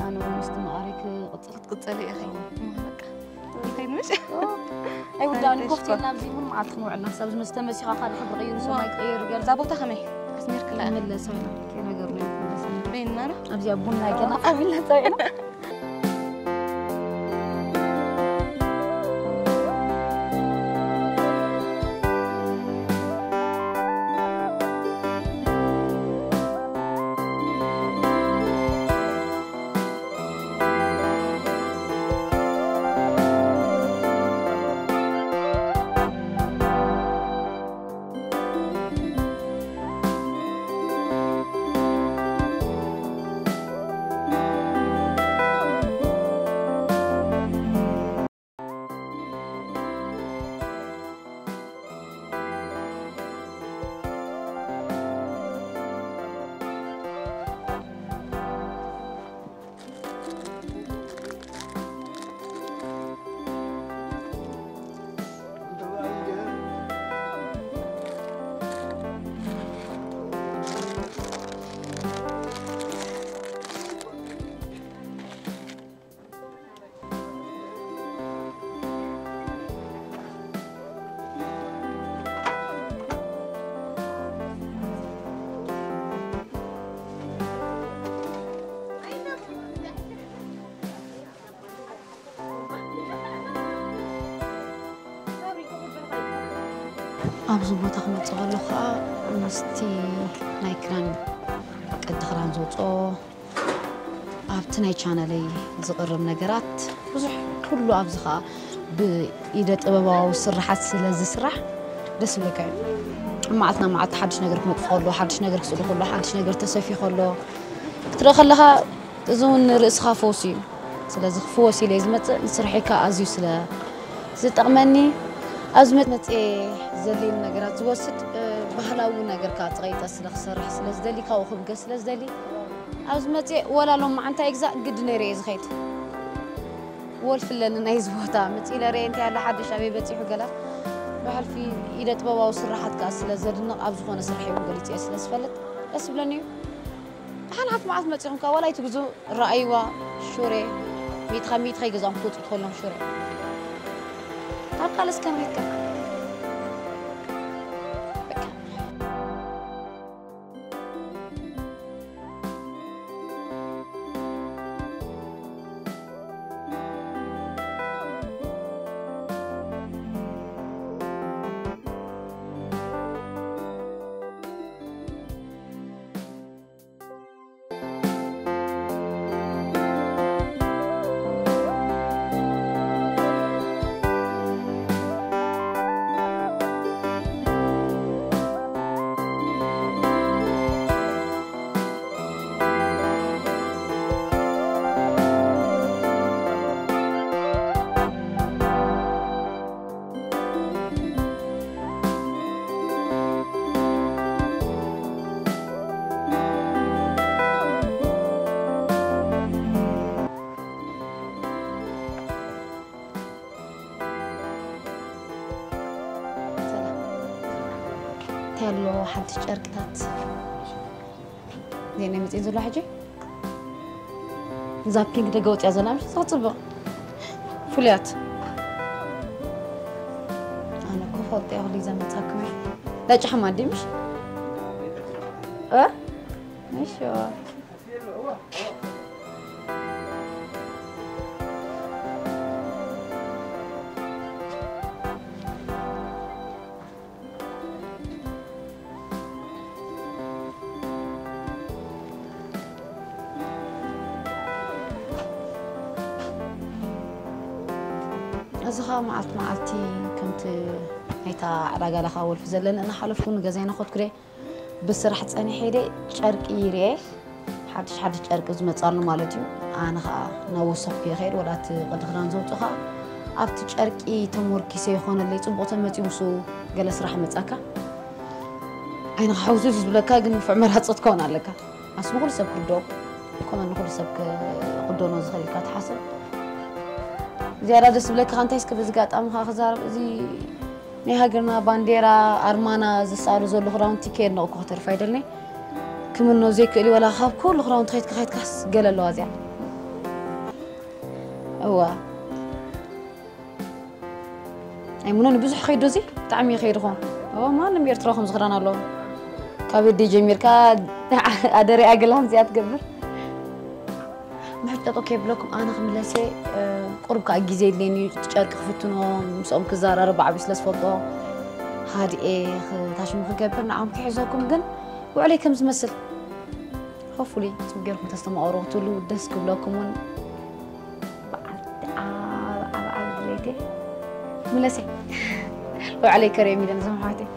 ኣነ እውን ምስቲ መቐረይ ክቕጽል። ክትቅጽሊ ኢኺ። እሞ በቃ። እንታይ ምሽ? ኣይውዳእን። ሳኒተይ ኮፍቲ ሽኮር። ኢልና ኣብዚ እውን መዓልቲ ክንውዕል ኢና። ክሳብ ዝመስተ መሲኻ ካልእ ሕብሪ ቀይሩ፣ እሞ ሰማይ ቀይሩ ገለ። እዛ ቦታ ከመይ? ኣስሚርክላ። ክምለስ ኣይና። ከይነገርና ክንመለስ ኢና። በይንና ዶ? ኣብዚኣ ቡና ገና ቀቢልና ጸዊዕና። ኣብዚ ቦታ ክመጽእ ከለኹ ኸኣ ምስቲ ናይ ክዳን ቅዲ ክዳን ዝወጽኦ ኣብቲ ናይ ቻነለይ ዝቕርብ ነገራት ብዙሕ ኩሉ ኣብዚ ኸኣ ብኢደ ጥበባዊ ስራሓት ስለ ዝስራሕ ደስ ይብለካ እዩ። መዓልትና መዓልቲ ሓድሽ ነገር ክነጥፍ ከሎ፣ ሓድሽ ነገር ክስእሉ ከሎ፣ ሓድሽ ነገር ተሰፊ ከሎ ክትርኢ ከለኻ፣ እዚ እውን ንርእስኻ ፈውሲ እዩ። ስለዚ ክፍወስ ኢለ ዝመጽእ ንስርሐይ ከኣ ኣዝዩ ስለ ዝጠቕመኒ፣ ኣብዚ መ- መጽኤ ዘድልየኒ ነገራት ዝወስድ፣ እ፣ ባህላዊ ነገር ከኣ ጸቒጠ ስለ ክሰርሕ ስለ ዝደሊ፣ ካብኡ ክብገስ ስለ ዝደሊ፣ ኣብዚ መጽኤ ወላ ሎም መዓንታ ይግዛእ ግዲ ነይረ እየ ዝኸይድ። ወልፊ ኣለኒ ናይዚ ቦታ መጽእ ኢለ ርእየ እንታይ ኣሎ ሓድሽ ኣበይ በጺሑ ገላ ብሕልፊ ኢደ ጥበባዊ ስራሓት ከኣ ስለ ዘድንቕ ኣብ ዝኾነ ስራሕ እውን ገሊጸ ስለ ዝፈልጥ ደስ ይብለኒ እዩ። ሓልሓት መዓት መጺኹም ከኣ ዋላ ኣይትግዙ ረኣይዋ ሹሬ ሚእቲ ካብ ሚእቲ ከይገዛኦም ክትወጽኡ ትኽእሎም ሹሬ ኣብ ካልእ እስከ ንሪትካ እንታይ ኣሎ ሓድሽ ጨርቅታት ዜና መፅእ ዘሎ ሕጂ እዛ ፒንክ ደገ ወፅያ ዘላ ምሽ ክትፅብቕ ፍሉያት ኣነ እኮ ፈልጠ እየ ኩሉ ዘመፃኩም እየ ዳጫ ሓማዲ ምሽ እ? እሺ እዚ ኸዓ መዓልቲ መዓልቲ ከምቲ ናይታ ዕዳጋ ለኻ ወልፊ ዘለኒ እናሓለፍኩ ንገዛይ ናኸድኩ ደ ብስራሕ ጸኒሐ ደ ጨርቂ ይርኤ ሓድሽ ሓድሽ ጨርቂ ዝመጻሉ ማለት እዩ። ኣነ ኸዓ ናብ ወሰኽኩ ይኸይድ ወላ እቲ ቅዲ ክዳን ዘውፅኡ ኸዓ ኣብቲ ጨርቂ ተሞርኪሰ ይኾነለይ። ፅቡቕ ተመፅዩ ምስኡ ገለ ስራሕ መጻካ ዓይንኻ ሕውዝዝ ዝብለካ ግን ንፉዕ መራፂ ክትከውን ኣለካ። ኣስሚ ኩሉ ሰብ ክርድኦ ኮነ ንኩሉ ሰብ ክርድኦ ዝኽእል ኢልካ ትሓስብ። ዝያዳ ደስ ዝብለካ እንታይ እስከ በዚ ጋጣሚ ከዓ ክዛረብ እዚ ናይ ሃገርና ባንዴራ ኣርማና ዝሰኣሉ ዘሎ ክዳውንቲ ከየድነቕኩ ክተርፍ ኣይደልኒ። ክምኖ ዘይክእል እዩ፣ ወላ ካብ ኩሉ ክዳውንቲ ከይድካ ከይድካስ ገለ ኣለዋ እዚኣ። እዋ ኣይሙኖ ንብዙሕ ከይዱ እዚ ብጣዕሚ ይኸይድ ኾን። እዋ ማንም ኤርትራዊ ከምዚ ክዳን ኣለዎ። ካብ የደይ ጀሚርካ ኣደሪኣ ገላን እዚኣ ትገብር። ምሕጠጦ ከይብለኩም ኣነ ክምለሰ ቁሩብ ከዓ ግዜ የድልየኒ እዩ። እቲ ጨርቂ ክፍትኖ ምስኦም ክዘራረብ ብዓብዩ ስለ ዝፈልጦ ሃድኤ ታሽሙ ክገብር ንዓኹም ክሕዘኩም ግን ውዕለይ ከም ዝመስል ሆፉሊ ፅቡቅ ገይርኩም ተስተማቀሩ ክትብሉ ደስ ክብለኩም እውን በዓል ዓብ ዓብ ድሌቴ ምለሰ ውዕለይ ከርእዮም ኢለን እዞም ኣሕዋተይ።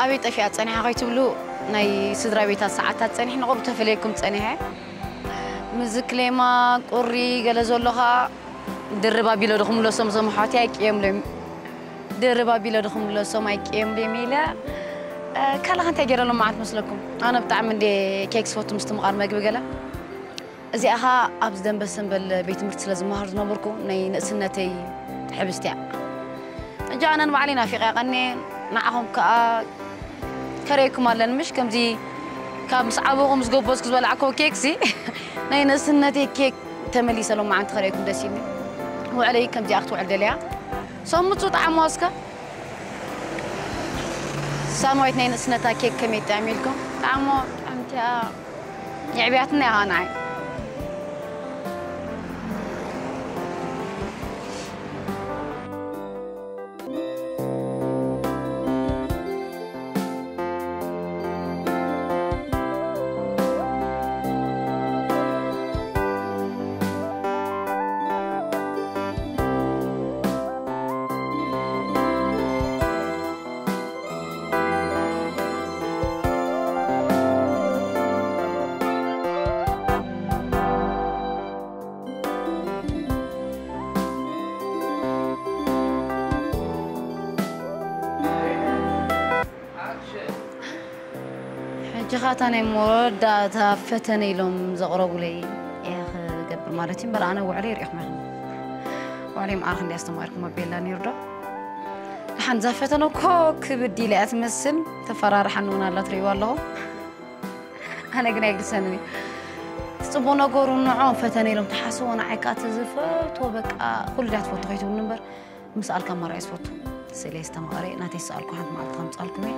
ኣበይ ጠፊኣ ጸኒሓ ከይትብሉ፣ ናይ ስድራ ቤታት ሰዓታት ጸኒሕኒ፣ ቆብ ተፈለየኩም ጸኒሐ። ምዚ ክሌማ ቁሪ ገለ ዘሎ ኸኣ ድርብ ኣቢሎ ድኽምለሶም፣ እዞም ኣሕዋተይ ኣይቅየምሎም። ድርብ ኣቢሎ ድኽምለሶም ኣይቅየምሎም ኢለ፣ እ፣ ካልእ እንታይ ገይረሎም መዓት መስለኩም? ኣነ ብጣዕሚ እንደ ኬክ ዝፈቱ ምስትምቓር መግቢ ገለ። እዚኣ ኸኣ ኣብዚ ደንበ ሰንበል ቤት ትምህርቲ ስለ ዝመሃር ዝነበርኩ ናይ ንእስነተይ ሕብስቲ እያ። ሕጂ ኣነ ንባዕለይ ናፊቐያ ቀንየ፣ ንዓኹም ከኣ ከርእየኩም ኣለኒ፣ ምሽ ከምዚ ካብ ምስ ዓበኹ ምስ ጎበዝኩ ዝበላዕክዎ ኬክሲ ናይ ንእስነተይ ኬክ ተመሊሰ ሎማዓንቲ ከርእየኩም ደስ ኢልኒ። ውዕለይ ከምዚኣ ክትውዕል ደልያ። ሰሙጹ ጣዕሞ እስከ። ሳንዋይት ናይ ንእስነታ ኬክ ከመይ ጥዕም ኢልኩም? ጣዕሞ ጥዕምቲ እያ። የዕብያትና ኢኻ ንዓይ። ሕጂ ኸኣ እታ ናይ መወዳእታ ፈተነ ኢሎም ዘቕረቡለይ እየ ክገብር ማለት እዩ። እምበር ኣነ ውዕለይ ርኢኹም ኢኹም። ውዕለይ መዓር ክንደይ ኣስተማቒርኩም ኣቢላ ነይሩ ዶ? ደሓን እዛ ፈተነ እኮ ክብድ ኢላ እያ ትመስል። ተፈራርሓኒ እውን ኣላ ትርእይዋ ኣለኹም። ኣነ ግን ኣይግድሰንን እዩ። እቲ ጽቡቕ ነገሩ ንዕኦም ፈተነ ኢሎም ተሓስቦ፣ ንዓይ ከኣ እቲ ዝፈትዎ በቃ ኩሉ ድያ ትፈቱ ከይትብሉኒ እምበር ምስኣል ካብ ማራ እየ ዝፈቱ። ስእለይ ዝተማቐረ ናተይ ዝሰኣልኩ ሓንቲ መዓልቲ ከምጽኣልኩም እየ።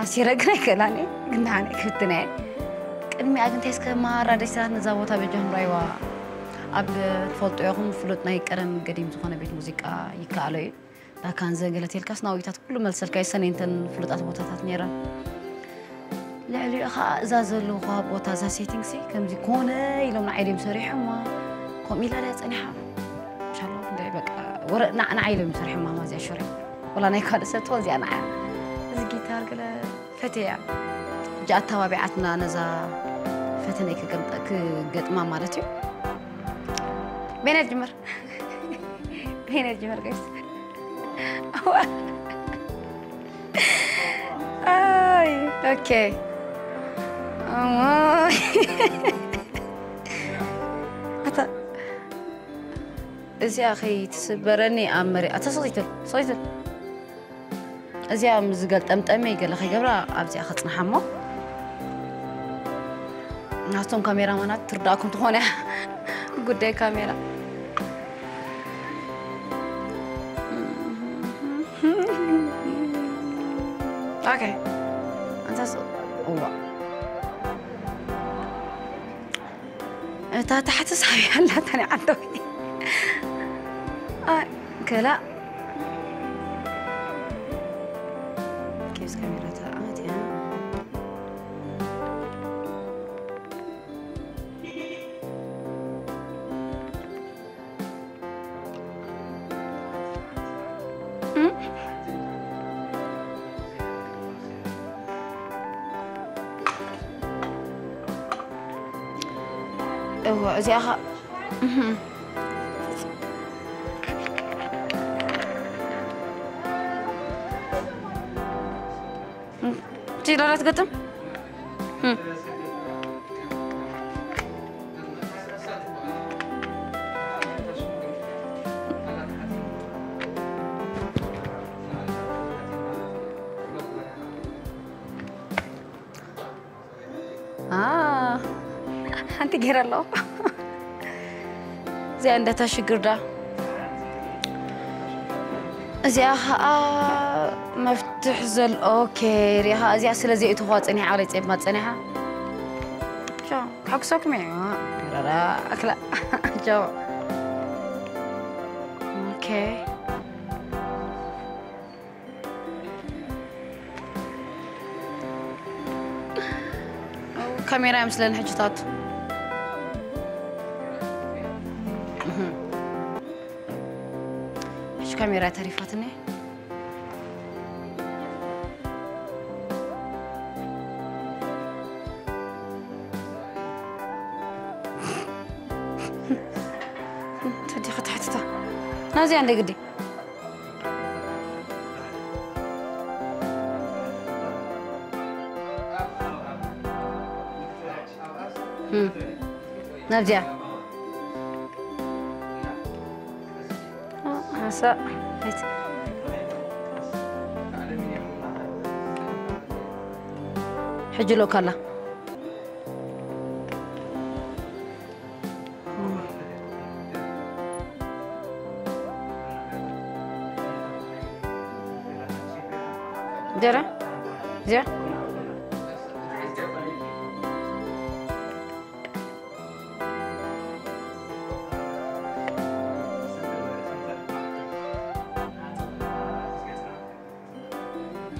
ኣሲረ ግን ኣይክእላን እየ፣ ግን ደሓን እየ ክፍትን እየ። ቅድሚኣ ግን እንታይ እስከ ማራ ደስ ኢላትኒ እዛ ቦታ በጃኹም ርኣይዋ። ኣብ ትፈልጡ ኢኹም ፍሉጥ ናይ ቀደም ገዲም ዝኾነ ቤት ሙዚቃ ይከኣሎ እዩ። ዳካን ዘገለ ተልካስ ናውይታት ኩሉ መልሰልካ ይሰነይ እንተን ፍሉጣት ቦታታት ነይረን። ልዕሊኡ ኸኣ እዛ ዘለኹዋ ቦታ እዛ ሴቲንግሲ ከምዚ ኮነ ኢሎም ንዓይ ድዮም ሰሪሖማ። ከምኡ ኢላ ድያ ጸኒሓ? ኢንሻላህ እንደ በቃ ወረ ንዓ ንዓይ ኢሎም ሰሪሖማ ማዚያ ሹሪ። ወላ ናይ ካልእ ሰብ ትኾን እዚኣ ንዓ። እዚ ጊታር ገለ ፈትያ። ሕጂ ኣተባቢዓትና ነዛ ፈተነይ ክገምጠ-፣ ክገጥማ ማለት እዩ። በይና ትጅምር። በይና ትጅምር ጋይስ። ኣዋ። ኣይ፣ ኦኬ። ኣዋይ። ኣታ፣ እዚኣ ከይትስበረኒ ኣብ መሬት። ኣታ፣ ስቕ ኢትል፣ ስቕ ኢትል። እዚኣ ምስ ዝገልጠምጠመ ገለ ከይገብራ ኣብዚኣ ከጽንሓ እሞ። ናስቶም ካሜራማናት ትርዳእኩም ትኾነ እያ ጉዳይ ካሜራ። ኦኬ። ኣንታስ፣ እዋ። እታ ታሕቲ ሳቢ ኣላታ ናይ ዓንተዊ። ኣይ፣ ከላ። ኬስ ካሜራ ተኣትያ። እም? እወ፣ እዚኣ ኸ-፣ እህም። እም፣ እቲ ዶላር ትገጥም? እም። አ፣ ሓንቲ ገይረ ኣለኹ። እዚኣ እንደታ ሽግር ዳ። እዚኣ ኸኣ መፍትሕ ዘል-፣ ኦኬ፣ ሪኢኻ እዚኣ ስለ ዘይእትኹዋ ጸኒሓ፣ ዓለይ ጸይማ ጸኒሓ። ቻው፣ ክሕጉሰኩም እየ። ረራ፣ ኣክላ። ቻው። ኦኬ። ካሜራ ይመስለኒ ሕጂ ታቱ። እህ። ሕጂ ካሜራ ተሪፋትኒ። ናብዚኣ እንደ ግዲ። እም። ናብዚኣ። ኦ፣ ሓንሳእ። ሄት። ሕጂ ሎካላ። ደረ? እዚኣ?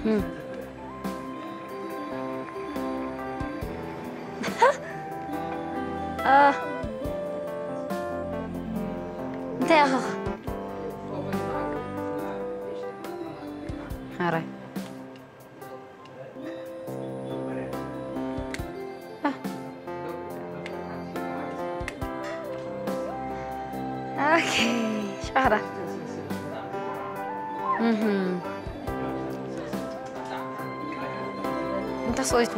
እም። አ፣ እንታይ ኢኻ? ሓራይ። አ። ኦኬ፣ ሻራ። እህ። እንተ ሰዊቱ።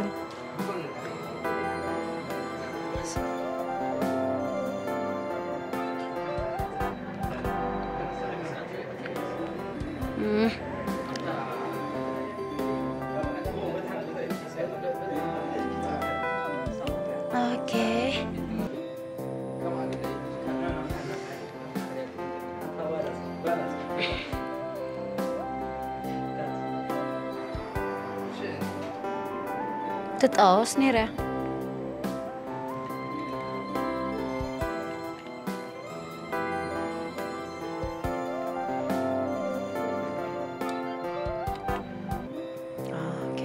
እህ። ኦኬ። ትጣወስ ነይራ። ኦኬ።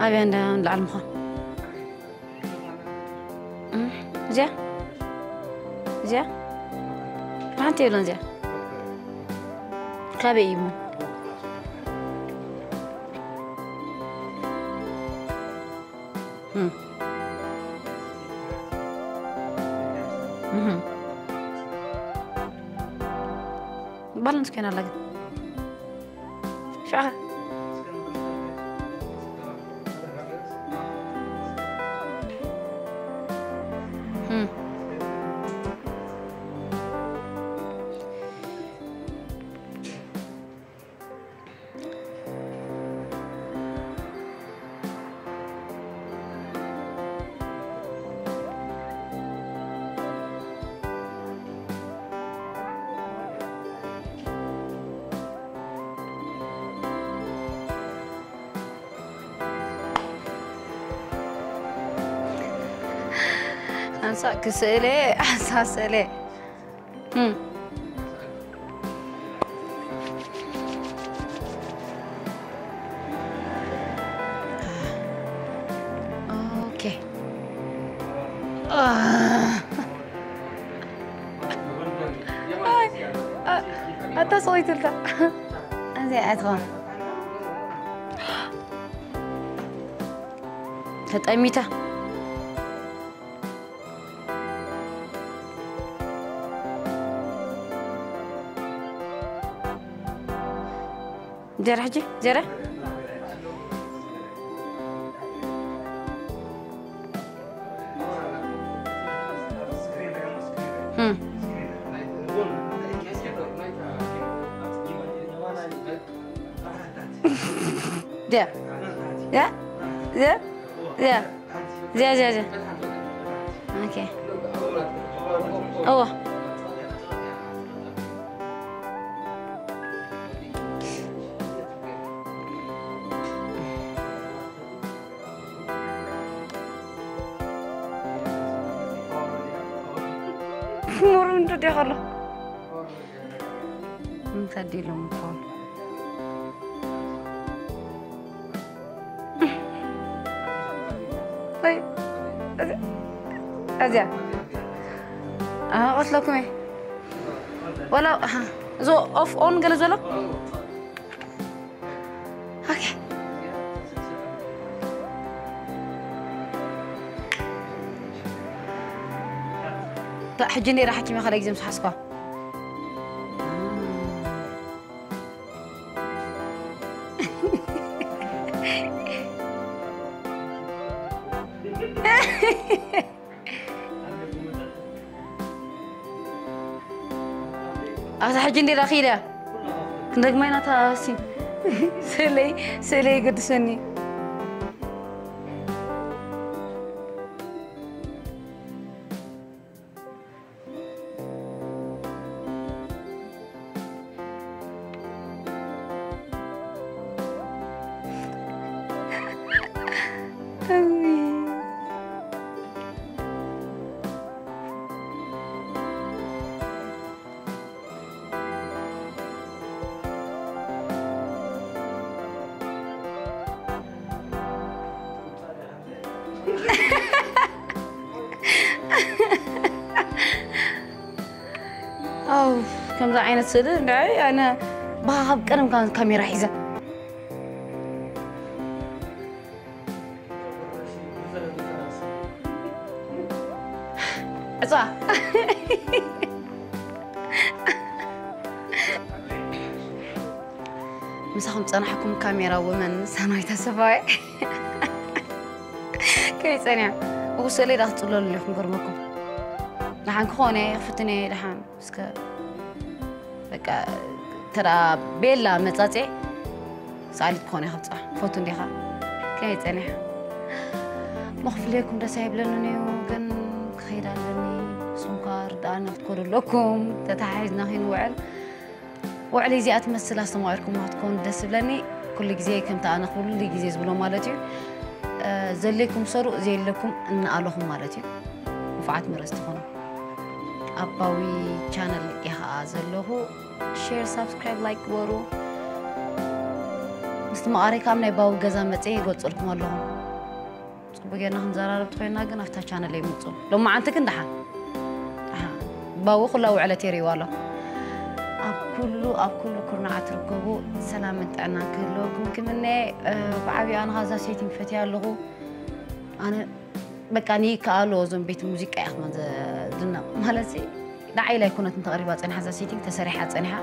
ኣበይ እንዳ ንላዕሊ ምዃን? እም፣ እዚኣ? እዚኣ? ሓንቲ የብላን እዚኣ። ካበይ እዩ እሞ? እም። እህ። ባላንስ ኮይና ኣላ ግን። ሽዑ ኸ? እም። ኣንሳ ክስእለ፣ ኣንሳ ስእለ። እም። ኦኬ። ኣይ፣ ኣ-፣ ኣታ ሰበይትልካ። ኣዚኣ እያ ትኸውን። ተጠሚታ። ጀራ ሕጂ፣ ጀራ። እም። ያ። ያ። ያ። ያ። ዚያ፣ ዚያ፣ ዚያ። ኦኬ። እወ። ክመሩ እንዶ ዲያ ከሎ። እንታይ ዲሎም እኮ። ኣይ፣ ኣዚያ። ኣዚያ። ኣቐትለኩም እየ። ወላ፣ ኣሃ፣ እዞ ኦፍ ኦን ገለ ዘሎ? ኦኬ። ታ-፣ ሕጂ ነይራ ሓኪመ ካልኣይ ግዜ ምስ ሓዝኳ። ኣታ ሕጂ እንዴ ዳኺዳ? ክንደግማ ኢና ታሲ። ስእለይ፣ ስእለይ ይገድሰኒ። ኣው፣ ከምዚ ዓይነት ስእሊ እንድዒ ኣነ ብሃብ ቀደም ካ-፣ ካሜራ ሒዘ። ዕፃ። ምሳኹም ጸናሕኩም ካሜራ ወመን ሰናይ ተሰፋየ። ከመይ ጸኒሐ? እኹ ስእለይ ዳ ክትጽለሉ ኢኹም ገርመኩም። ደሓን ክኾነ ክፍትን እየ ደሓን። እስከ በቃ ተዳ ቤላ መጻጼ ሰኣሊት ክኾነ ከብጻ። ፎቶ እንዲኻ። ከመይ ጸኒሐ? መኽፍለኩም ደስ ኣይብለንን እዩ፣ ግን ክኸይድ ኣለኒ። ንስኹም ከኣ ርድኣና ክትኮዱ ኣለኩም። ተተሓሒዝና ከይንውዕል። ውዕሊ እዚኣ ትመስል ኣስተማቒርኩማ ክትኮኑ ደስ ዝብለኒ። ኩሉ ግዜ ከምቲ ኣነ ኩሉ ግዜ ዝብሎ ማለት እዩ። እ፣ ዘድልየኩም ሰሩ፣ ዘየለኩም እንኣለኹም ማለት እዩ። ንፉዓት መረጽቲ ትኾኑ። ኣብ ባዊ ቻነል እየ ኸኣ ዘለኹ። ሼር፣ ሳብስክራይብ፣ ላይክ ግበሩ። ምስቲ መቓረይ ካብ ናይ ባዊ ገዛ መጽየ ይገልጸልኩም ኣለኹ። ጽቡቅ ጌርና ክንዘራረብ ተኾይንና ግን ኣብታ ቻነል ይምጹ። ሎማዓንቲ ግን ደሓን። ደሓን። ባዊ ኩላ ውዕለት የርእይዋ ኣሎ። ኣብ ኩሉ፣ ኣብ ኩሉ ኩርናዓት ትርከቡ ሰላምን ጥዕናን ክህልወኩም ክምነ። እ፣ ብዓብዩ ኣነ ኻዛ ሴቲንግ ፈትያ ኣለኹ። ኣነ በቃ ንይከኣሎ እዞም ቤት ሙዚቃ እየ ክመን ዘድነቕ። ማለትሲ ንዓይ ኢላ ኣይኮነትን ተቕሪባ ጸኒሓ፣ እዛ ሴቲንግ ተሰሪሓ ጸኒሓ።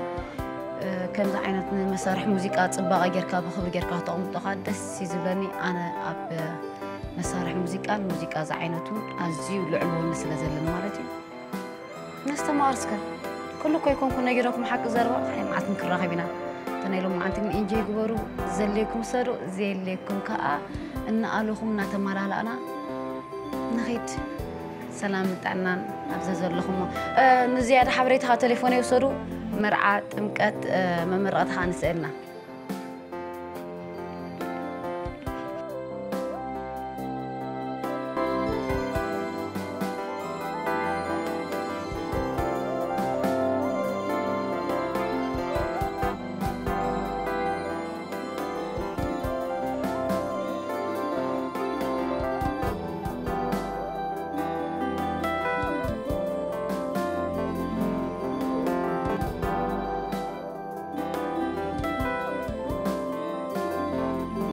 እ፣ ከምዚ ዓይነት ንመሳርሒ ሙዚቃ ጽባቐ ጌርካ ብኽብሪ ጌርካ ክተቕምጦ ከኣ ደስ እዩ ዝብለኒ። ኣነ ኣብ መሳርሒ ሙዚቃን ሙዚቃ ዝዓይነቱን ኣዝዩ ልዑል ወኒ ስለ ዘለኒ ማለት እዩ። ነስተማሃር እስከ። ኩሉ እኮ ኣይኮንኩ ነጊረኩም ሓቂ ዘረባ፣ ካልእ መዓልቲ ክንራኸብ ኢና። እተ ናይ ሎማዓንቲ ግን ኢንጆይ ግበሩ። ዘድልየኩም ሰዱ፣ ዘየድልየኩም ከኣ እናኣለኹም እናተመላላእና ንኺድ። ሰላም ጥዕናን ኣብ ዘዘለኹሞ። እ፣ ንዝያዳ ሓበሬታ ቴሌፎነይ ውሰዱ። መርዓ፣ ጥምቀት፣ እ፣ መመረቕታ ከኣ ንስእልና።